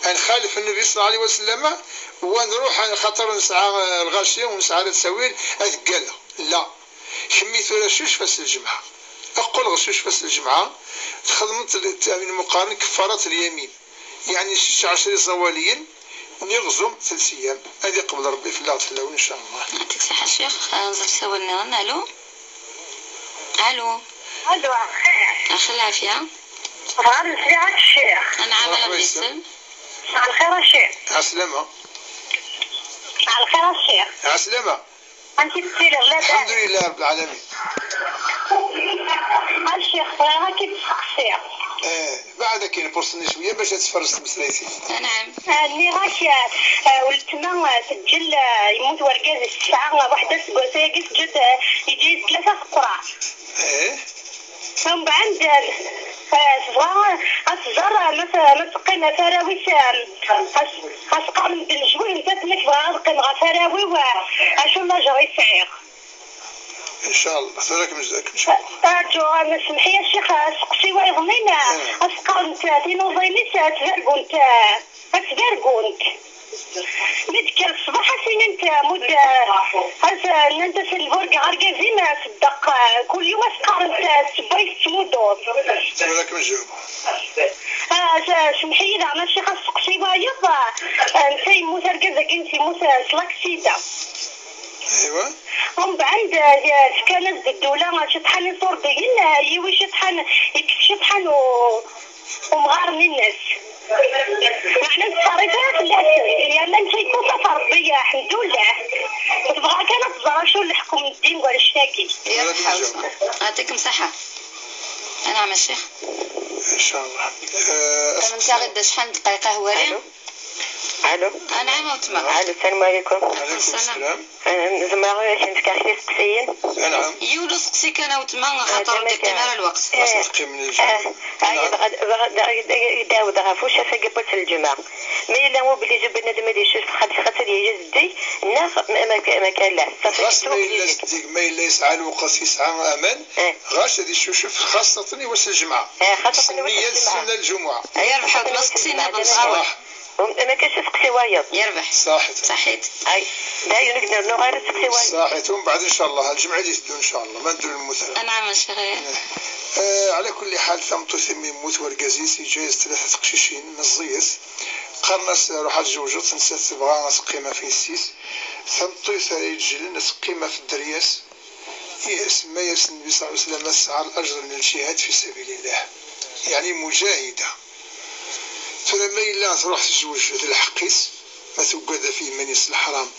ad nxalef Nnbi ṣalla Llahu ɛalayhi wa sallam, u ad nruḥ, xaṭer nesɛa, eh, lɣaci, u nesɛa ara ttawil, ad ggaleɣ? La. Kemmi tura cucef ass n lǧemɛa. Qqel ɣer cucef ass n lǧemɛa, txedmeḍ l-, t-, ayen meqqaren keffarat lyamin. Yeɛni sečč ɛecra iẓawaliyen, niɣ ẓum telt ayyam. Ad iqbel Rebbi fell-aɣ d fell-awen, incallah. Yeɛṭik ṣṣeḥḥa, Ccix. Ad nẓer asawal nniḍen. Alu? Alu? Alu, axir. Axir lɛafya. Bɣiɣ ad mmeslayeɣ akked Ccix. Anɛam, ala msem. Msebbaḥ lxir a Ccix. Ɛeslama. Msebbaḥ lxir a Ccix. Ɛeslama. Amek i tettiliḍ, labas? Lḥemdulillah Rebbil ɛalamin. A Ccix, bɣiɣ ad k-id-steqsiɣ. Eh, beɛd akin, purṣen-nni cwiya bac ad tferres tmeslayt-ik. Anɛam. Ah, nniɣ-ak, ah, ah, weltma, ah, teǧǧel, ah, yemmut wergaz-is, tesɛa, ah, waḥed aseggas-agi, teǧǧa-d, ah, yeǧǧa-yas tlata teqreɛ. Eh? Mbeɛd, ah, tebɣa ad tẓer, ah, ma t-, ma teqqim ɣef arraw-is, ah, as-, as-qqaren medden cwi, nettat tenna-k bɣiɣ ad qqimeɣ ɣef arraw-iw, ah, acu n lajer i sɛiɣ. Incallah, tura ad kem-, ad kem-ncewweq. Aǧu, ah, semmeḥ-iyi a Ccix, aseqsi wayeḍnin, ah, as-qqarent, ah, tinuẓin-is, ah, ttbergunt, ah, ad ttbergunt. Mi d-tekker ṣṣbeḥ, ad s-inint, ah, mudd, ah, as-, ah, nnant-as lburg ɣer argaz-im, ah, ṣeddeq, ah, kul yum as-qqarent, ah, ssebba-is tettmudur. Tura ad kem-ncewweq. Ah, s-, semmeḥ-iyi daɣen a Ccix, aseqsi wayeḍ, ah, ah, netta yemmut, argaz-agi-ines yemmut, ah, s laksida. Aywa. Umbeɛd, eh, fkan-as-d ddula ciṭḥan iṣurdiyen, eh, yiwi ciṭḥan, yekkes ciṭḥan u-, umɣaren-ines. Meɛna ur nettṣerrif ara fell-asen, yerna netta yeṭṭuṣaf Rebbi, ḥemdullah. Tebɣa kan ad tẓer acu n leḥkem n ddin deg wannect-agi. Yal ḥaǧa. Yeɛṭikem ṣṣeḥḥa. Anɛam a Ccix. Incallah. Eh, ad taɣ-id acḥal n ddqayeq a Hwari? Alo. Alo. Anɛam a weltma. Alo, salam ɛlikum. Ɛlikum salam. Zemreɣ ad ak-n-fkeɣ kra isteqsiyen? Anɛam. Yiwen useqsi kan a weltma, xaṭer ur d-iqqim ara lweqt. Ɣas teqqim lǧemɛa. Ɛawdeɣ ɣef ucafag n wass n lǧemɛa. Ma yella obligé bnadem ad icucef xemsa xaṭer ad yili zeddig, neɣ ma, ma, ma kan la? Ɣas ma yella zeddig, ma yella yesɛa lweqt, yesɛa aman, ɣas ad icucef xaṣṣaten i wass n lǧemɛa. Ih, xaṣṣaten i wass n lǧemɛa. Nneyya n ssenna n lǧemɛa. Yerbeḥ a weltma, seqsi nniḍen. Ṣṣbeḥ. Ma kac aseqsi wayeḍ. Yerbeḥ. Ṣaḥit. Ṣaḥit. Ay, dayen ur nuɣ ara aseqsi wayeḍ. Ṣaḥit, umbeɛd ncallah lǧemɛa i d-iteddun ncallah ma neddu lmut ara. Anɛam a ccix. Eh, ɛla kulli ḥal, tameṭṭut imi yemmut wergaz-is, yeǧǧa-yas tlata teqcicin meẓẓiyet. Qqaren-as ruḥ ad tzewǧeḍ, nettat tebɣa ad teqqim ɣef yessi-s. Tameṭṭut ara yeǧǧlen ad teqqim ɣef dderya-s. Ih, semma-yas Nnbi ṣalla Llahu ɛalayhi wa sallam tesɛa lajer n lǧihad fi sabilillah, yeɛni muǧahida. Tura ma yella truḥ tezweǧ d lḥeqq-is, ma tuggad ɣef yiman-is leḥram,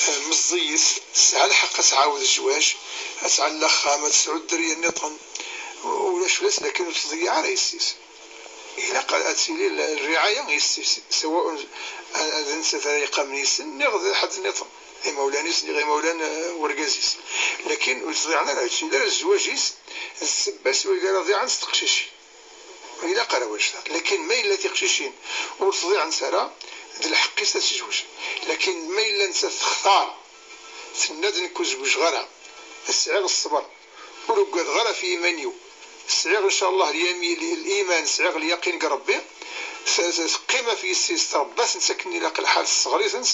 eh, meẓẓiyet, tesɛa lḥeqq ad tɛawed zzwaǧ, ad tɛell axxam, ad tesɛu dderya nniḍen, ulac fell-as, lakin ur tḍeyyeɛ ara yessi-s. Ilaq ad tili l-, lriɛaya yessi-s, sawaun d nettat ara yeqqimen yis-sen, neɣ d ḥedd nniḍen, imawlan-is, neɣ imawlan, eh, wergaz-is. Lakin ur tḍiɛen ara, ur tili ara zzwaǧ-is d ssebba s wayeg ara ḍiɛent teqcicin. Ur ilaq ara wajda. Lakin ma yella tiqcicin ur tḍiɛent ara, d lḥeqq-is ad tezweǧ. Lakin ma yella nettat textar, tenna-d, nekk ur zewǧeɣ ara, sɛiɣ ṣṣber, ur ugadeɣ ara ɣef yiman-iw, sɛiɣ ncallah lyami-, l-, liman, sɛiɣ lyaqin deg Rebbi, t-, t-, teqqim ɣef yessi-s, tṛebba-tent akken ilaq lḥal, tesseɣr-itent,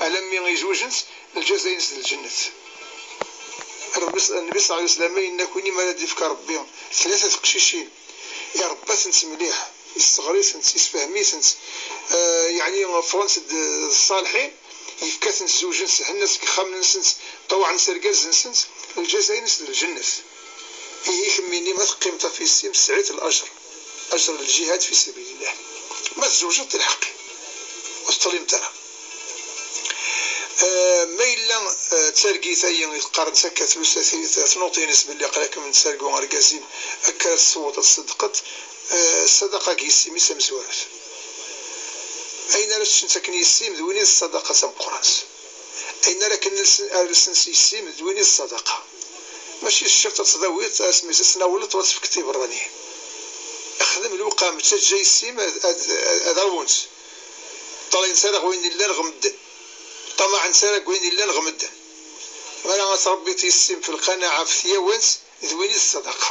alammi i zewǧent, lǧaza-ines d lǧennet. Rebbi s-, Nnbi ṣalla Llahu ɛalayhi wa sallam yenna-k, win i m ara d-ifk Rebbi tlata teqcicin, iṛebba-tent mliḥ, isseɣr-itent, isfehm-itent, eh, yeɛni ffɣent-d d ṣṣaliḥin, yefka-tent zewǧent, ḥennant deg yexxamen-nsent, ṭawɛent argaz-nsent, lǧaza-ines d lǧennet. Ihi kemmini ma teqqimeḍ ɣef yessi-m, tesɛiḍ lajer, ajer n lǧihad fi sabilillah. Ma tzewǧeḍ, d lḥeqq-im, ur teṭṭlimeḍ ara. Eh, ma yella, eh, d targit-ayi i teqqaren d takatust, tnuḍ-ines belli aql-ikem tettargu argaz-im, akka ara tessewweḍ ad tṣeddqeḍ, eh, ṣṣadaqa deg yessi-m i d tamezwarut. Ayen ara ččent akken yessi-m, d win i d ṣṣadaqa tameqqrant. Ayen ara ken-lsen, ara lsen s yessi-m, d win i d ṣṣadaqa. Mačči d ccirt ad tdawiḍ, asmi ad tnawleḍ, u ad tefkeḍ i iberraniyen. Xdem lewqam, ttaǧǧa yessi-m ad, ad, ad, ad ɛawent. Ṭṭalayent ara ɣ wayen illan ɣ medden. Ṭṭamaɛent ara deg wayen illan ɣ medden. Mi ara tṛebbiḍ yessi-m f lqanaɛa, f tyawant, d win i d ṣṣadaqa.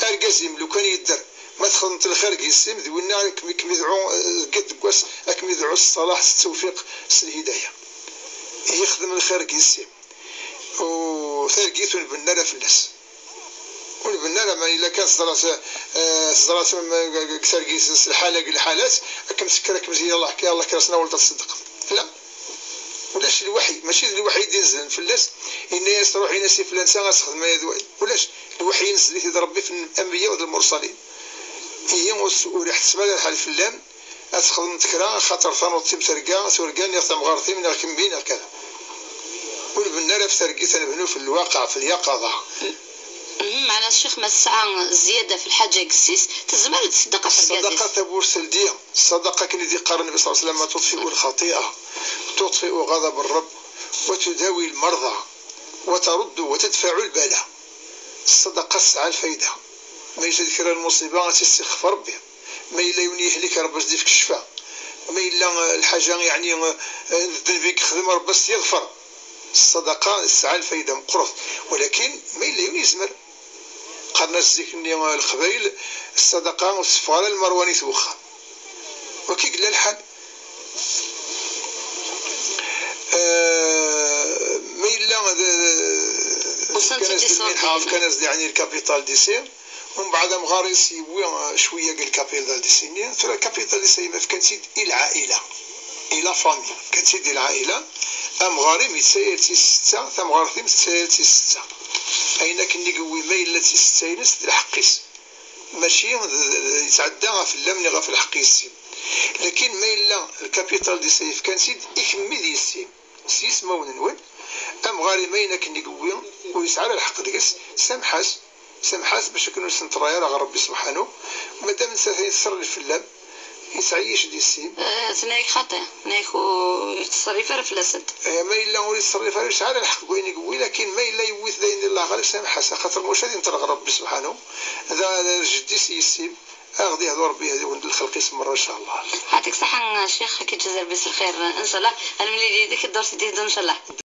Argaz-im, lukan yedder, ma txedmeḍ lxir deg yessi-m, d winna ad kem-, kem-idɛu, eh, deg, deg wass, ad kem-idɛu s ṣṣalaḥ, s ttewfiq, s lhidaya. Yexdem lxir deg yessi-m. U targit ur nbennu ara fell-as. Ur nbennu ara, ma yella kan teẓra-t, eh, teẓra-t, mm, deg targit s lḥala, deg lḥalat, ad kem-tekker, ad kem-tili, "Yallah, yallah, kker ad tnawleḍ ad tṣeddqeḍ." La. Ulac lweḥy, mačči d lweḥy i d-inezlen fell-as, yenna-yas, "Ruḥ in-as i flan-sa ad texdem aya d wayeḍ." Ulac, lweḥy inezzel-it-id Rebbi f lanbiya d lmursalin. Ihi ur s-, ur iḥetteb ara lḥal fell-am ad txedmeḍ kra, axaṭer tanuḍt-im terga, turga, niɣ tamɣart-im, niɣ kemmi, niɣ kada. Ur nbennu ara f targit, ad nebnu f lwaqeɛ, f lyaqaḍa. Mhm, meɛna ccix, ma tesɛa zzyada f lḥaǧa deg yessi-s, tezmer ad tṣeddeq ɣef urgaz-is. Ṣṣadaqa tawwurt teldi, ṣṣadaqa akken i d-iqqar Nnbi ṣalla Llahu ɛalayhi wa sallam, تطفئ الخطيئة، تطفئ غضب الرب، وتداوي المرضى، وترد وتدفع البلاء. Ṣṣadaqa tesɛa lfayda. Ma yella kra n lmuṣiba, ad tt-issixfef Rebbi. Ma yella yiwen yehlek, Rebbi ad s-d-ifk ccfa. Ma yella, eh, lḥaǧa, yeɛni, eh, ddneb i yexdem, Rebbi ad s-t-yeɣfer. Ṣṣadaqa tesɛa lfayda meqqret. Walakin ma yella yiwen yezmer. Qqaren-as zik-nni, eh, Leqbayel, ṣṣadaqa ur teffeɣ ara lmerwanit n wexxam. Waki yella lḥal. Eh, ma yella d, d, fkan-as-d lminḥa, fkan-as-d, yeɛni, lkapital d'essai, umbeɛd amɣar-is yewwi, eh, cwiya deg lkapital d'essai-nni, tura lkapital d'essai-nni fkan-tt-id i lɛaila, i la famille, fkan-tt-id i lɛaila, amɣar-im yettayal-tt i setta, tamɣart-im tettayal-tt i setta. Ayen akken i yewwi, ma yella d tisetta-ines, d lḥeqq-is. Mačči d, d, d, yetɛedda ɣef fell-am neɣ ɣef lḥeqq yessi-m. Lakin ma yella lkapital d'essai fkan-tt-id i kemmi d yessi-m, s yismawen-nwen, amɣar-im ayen akken i yewwi ur yesɛi ara lḥeqq deg-s, samḥ-as, samḥ-as bac akken ur s-neṭṭray ara ɣer Rebbi Sebḥanu, madam nettat ay tesserlef fell-am, Yettɛeyyic di sin. Tenna-yak xaṭi, tenna-yak ur yettṣerrif ara fell-asent. Eh, ma yella ur yettṣerrif ara, yesɛa ara lḥeqq deg wayen i yewwi, lakin ma yella yewwi-t d ayen di llaɣer-is, amḥas, axaṭer maca ad inṭel ɣer Rebbi subḥanahu, d, d jeddi-s yessi-m, ad aɣ-d-yehdu Rebbi, ad iwen-d lxelq-is merra, ncallah. Ɛṭik ṣaḥa a ccix, ad k-iǧǧez Rebbi s lxir, ncallah. Ad nemlil yid-k ddurt i d-iteddun, ncallah.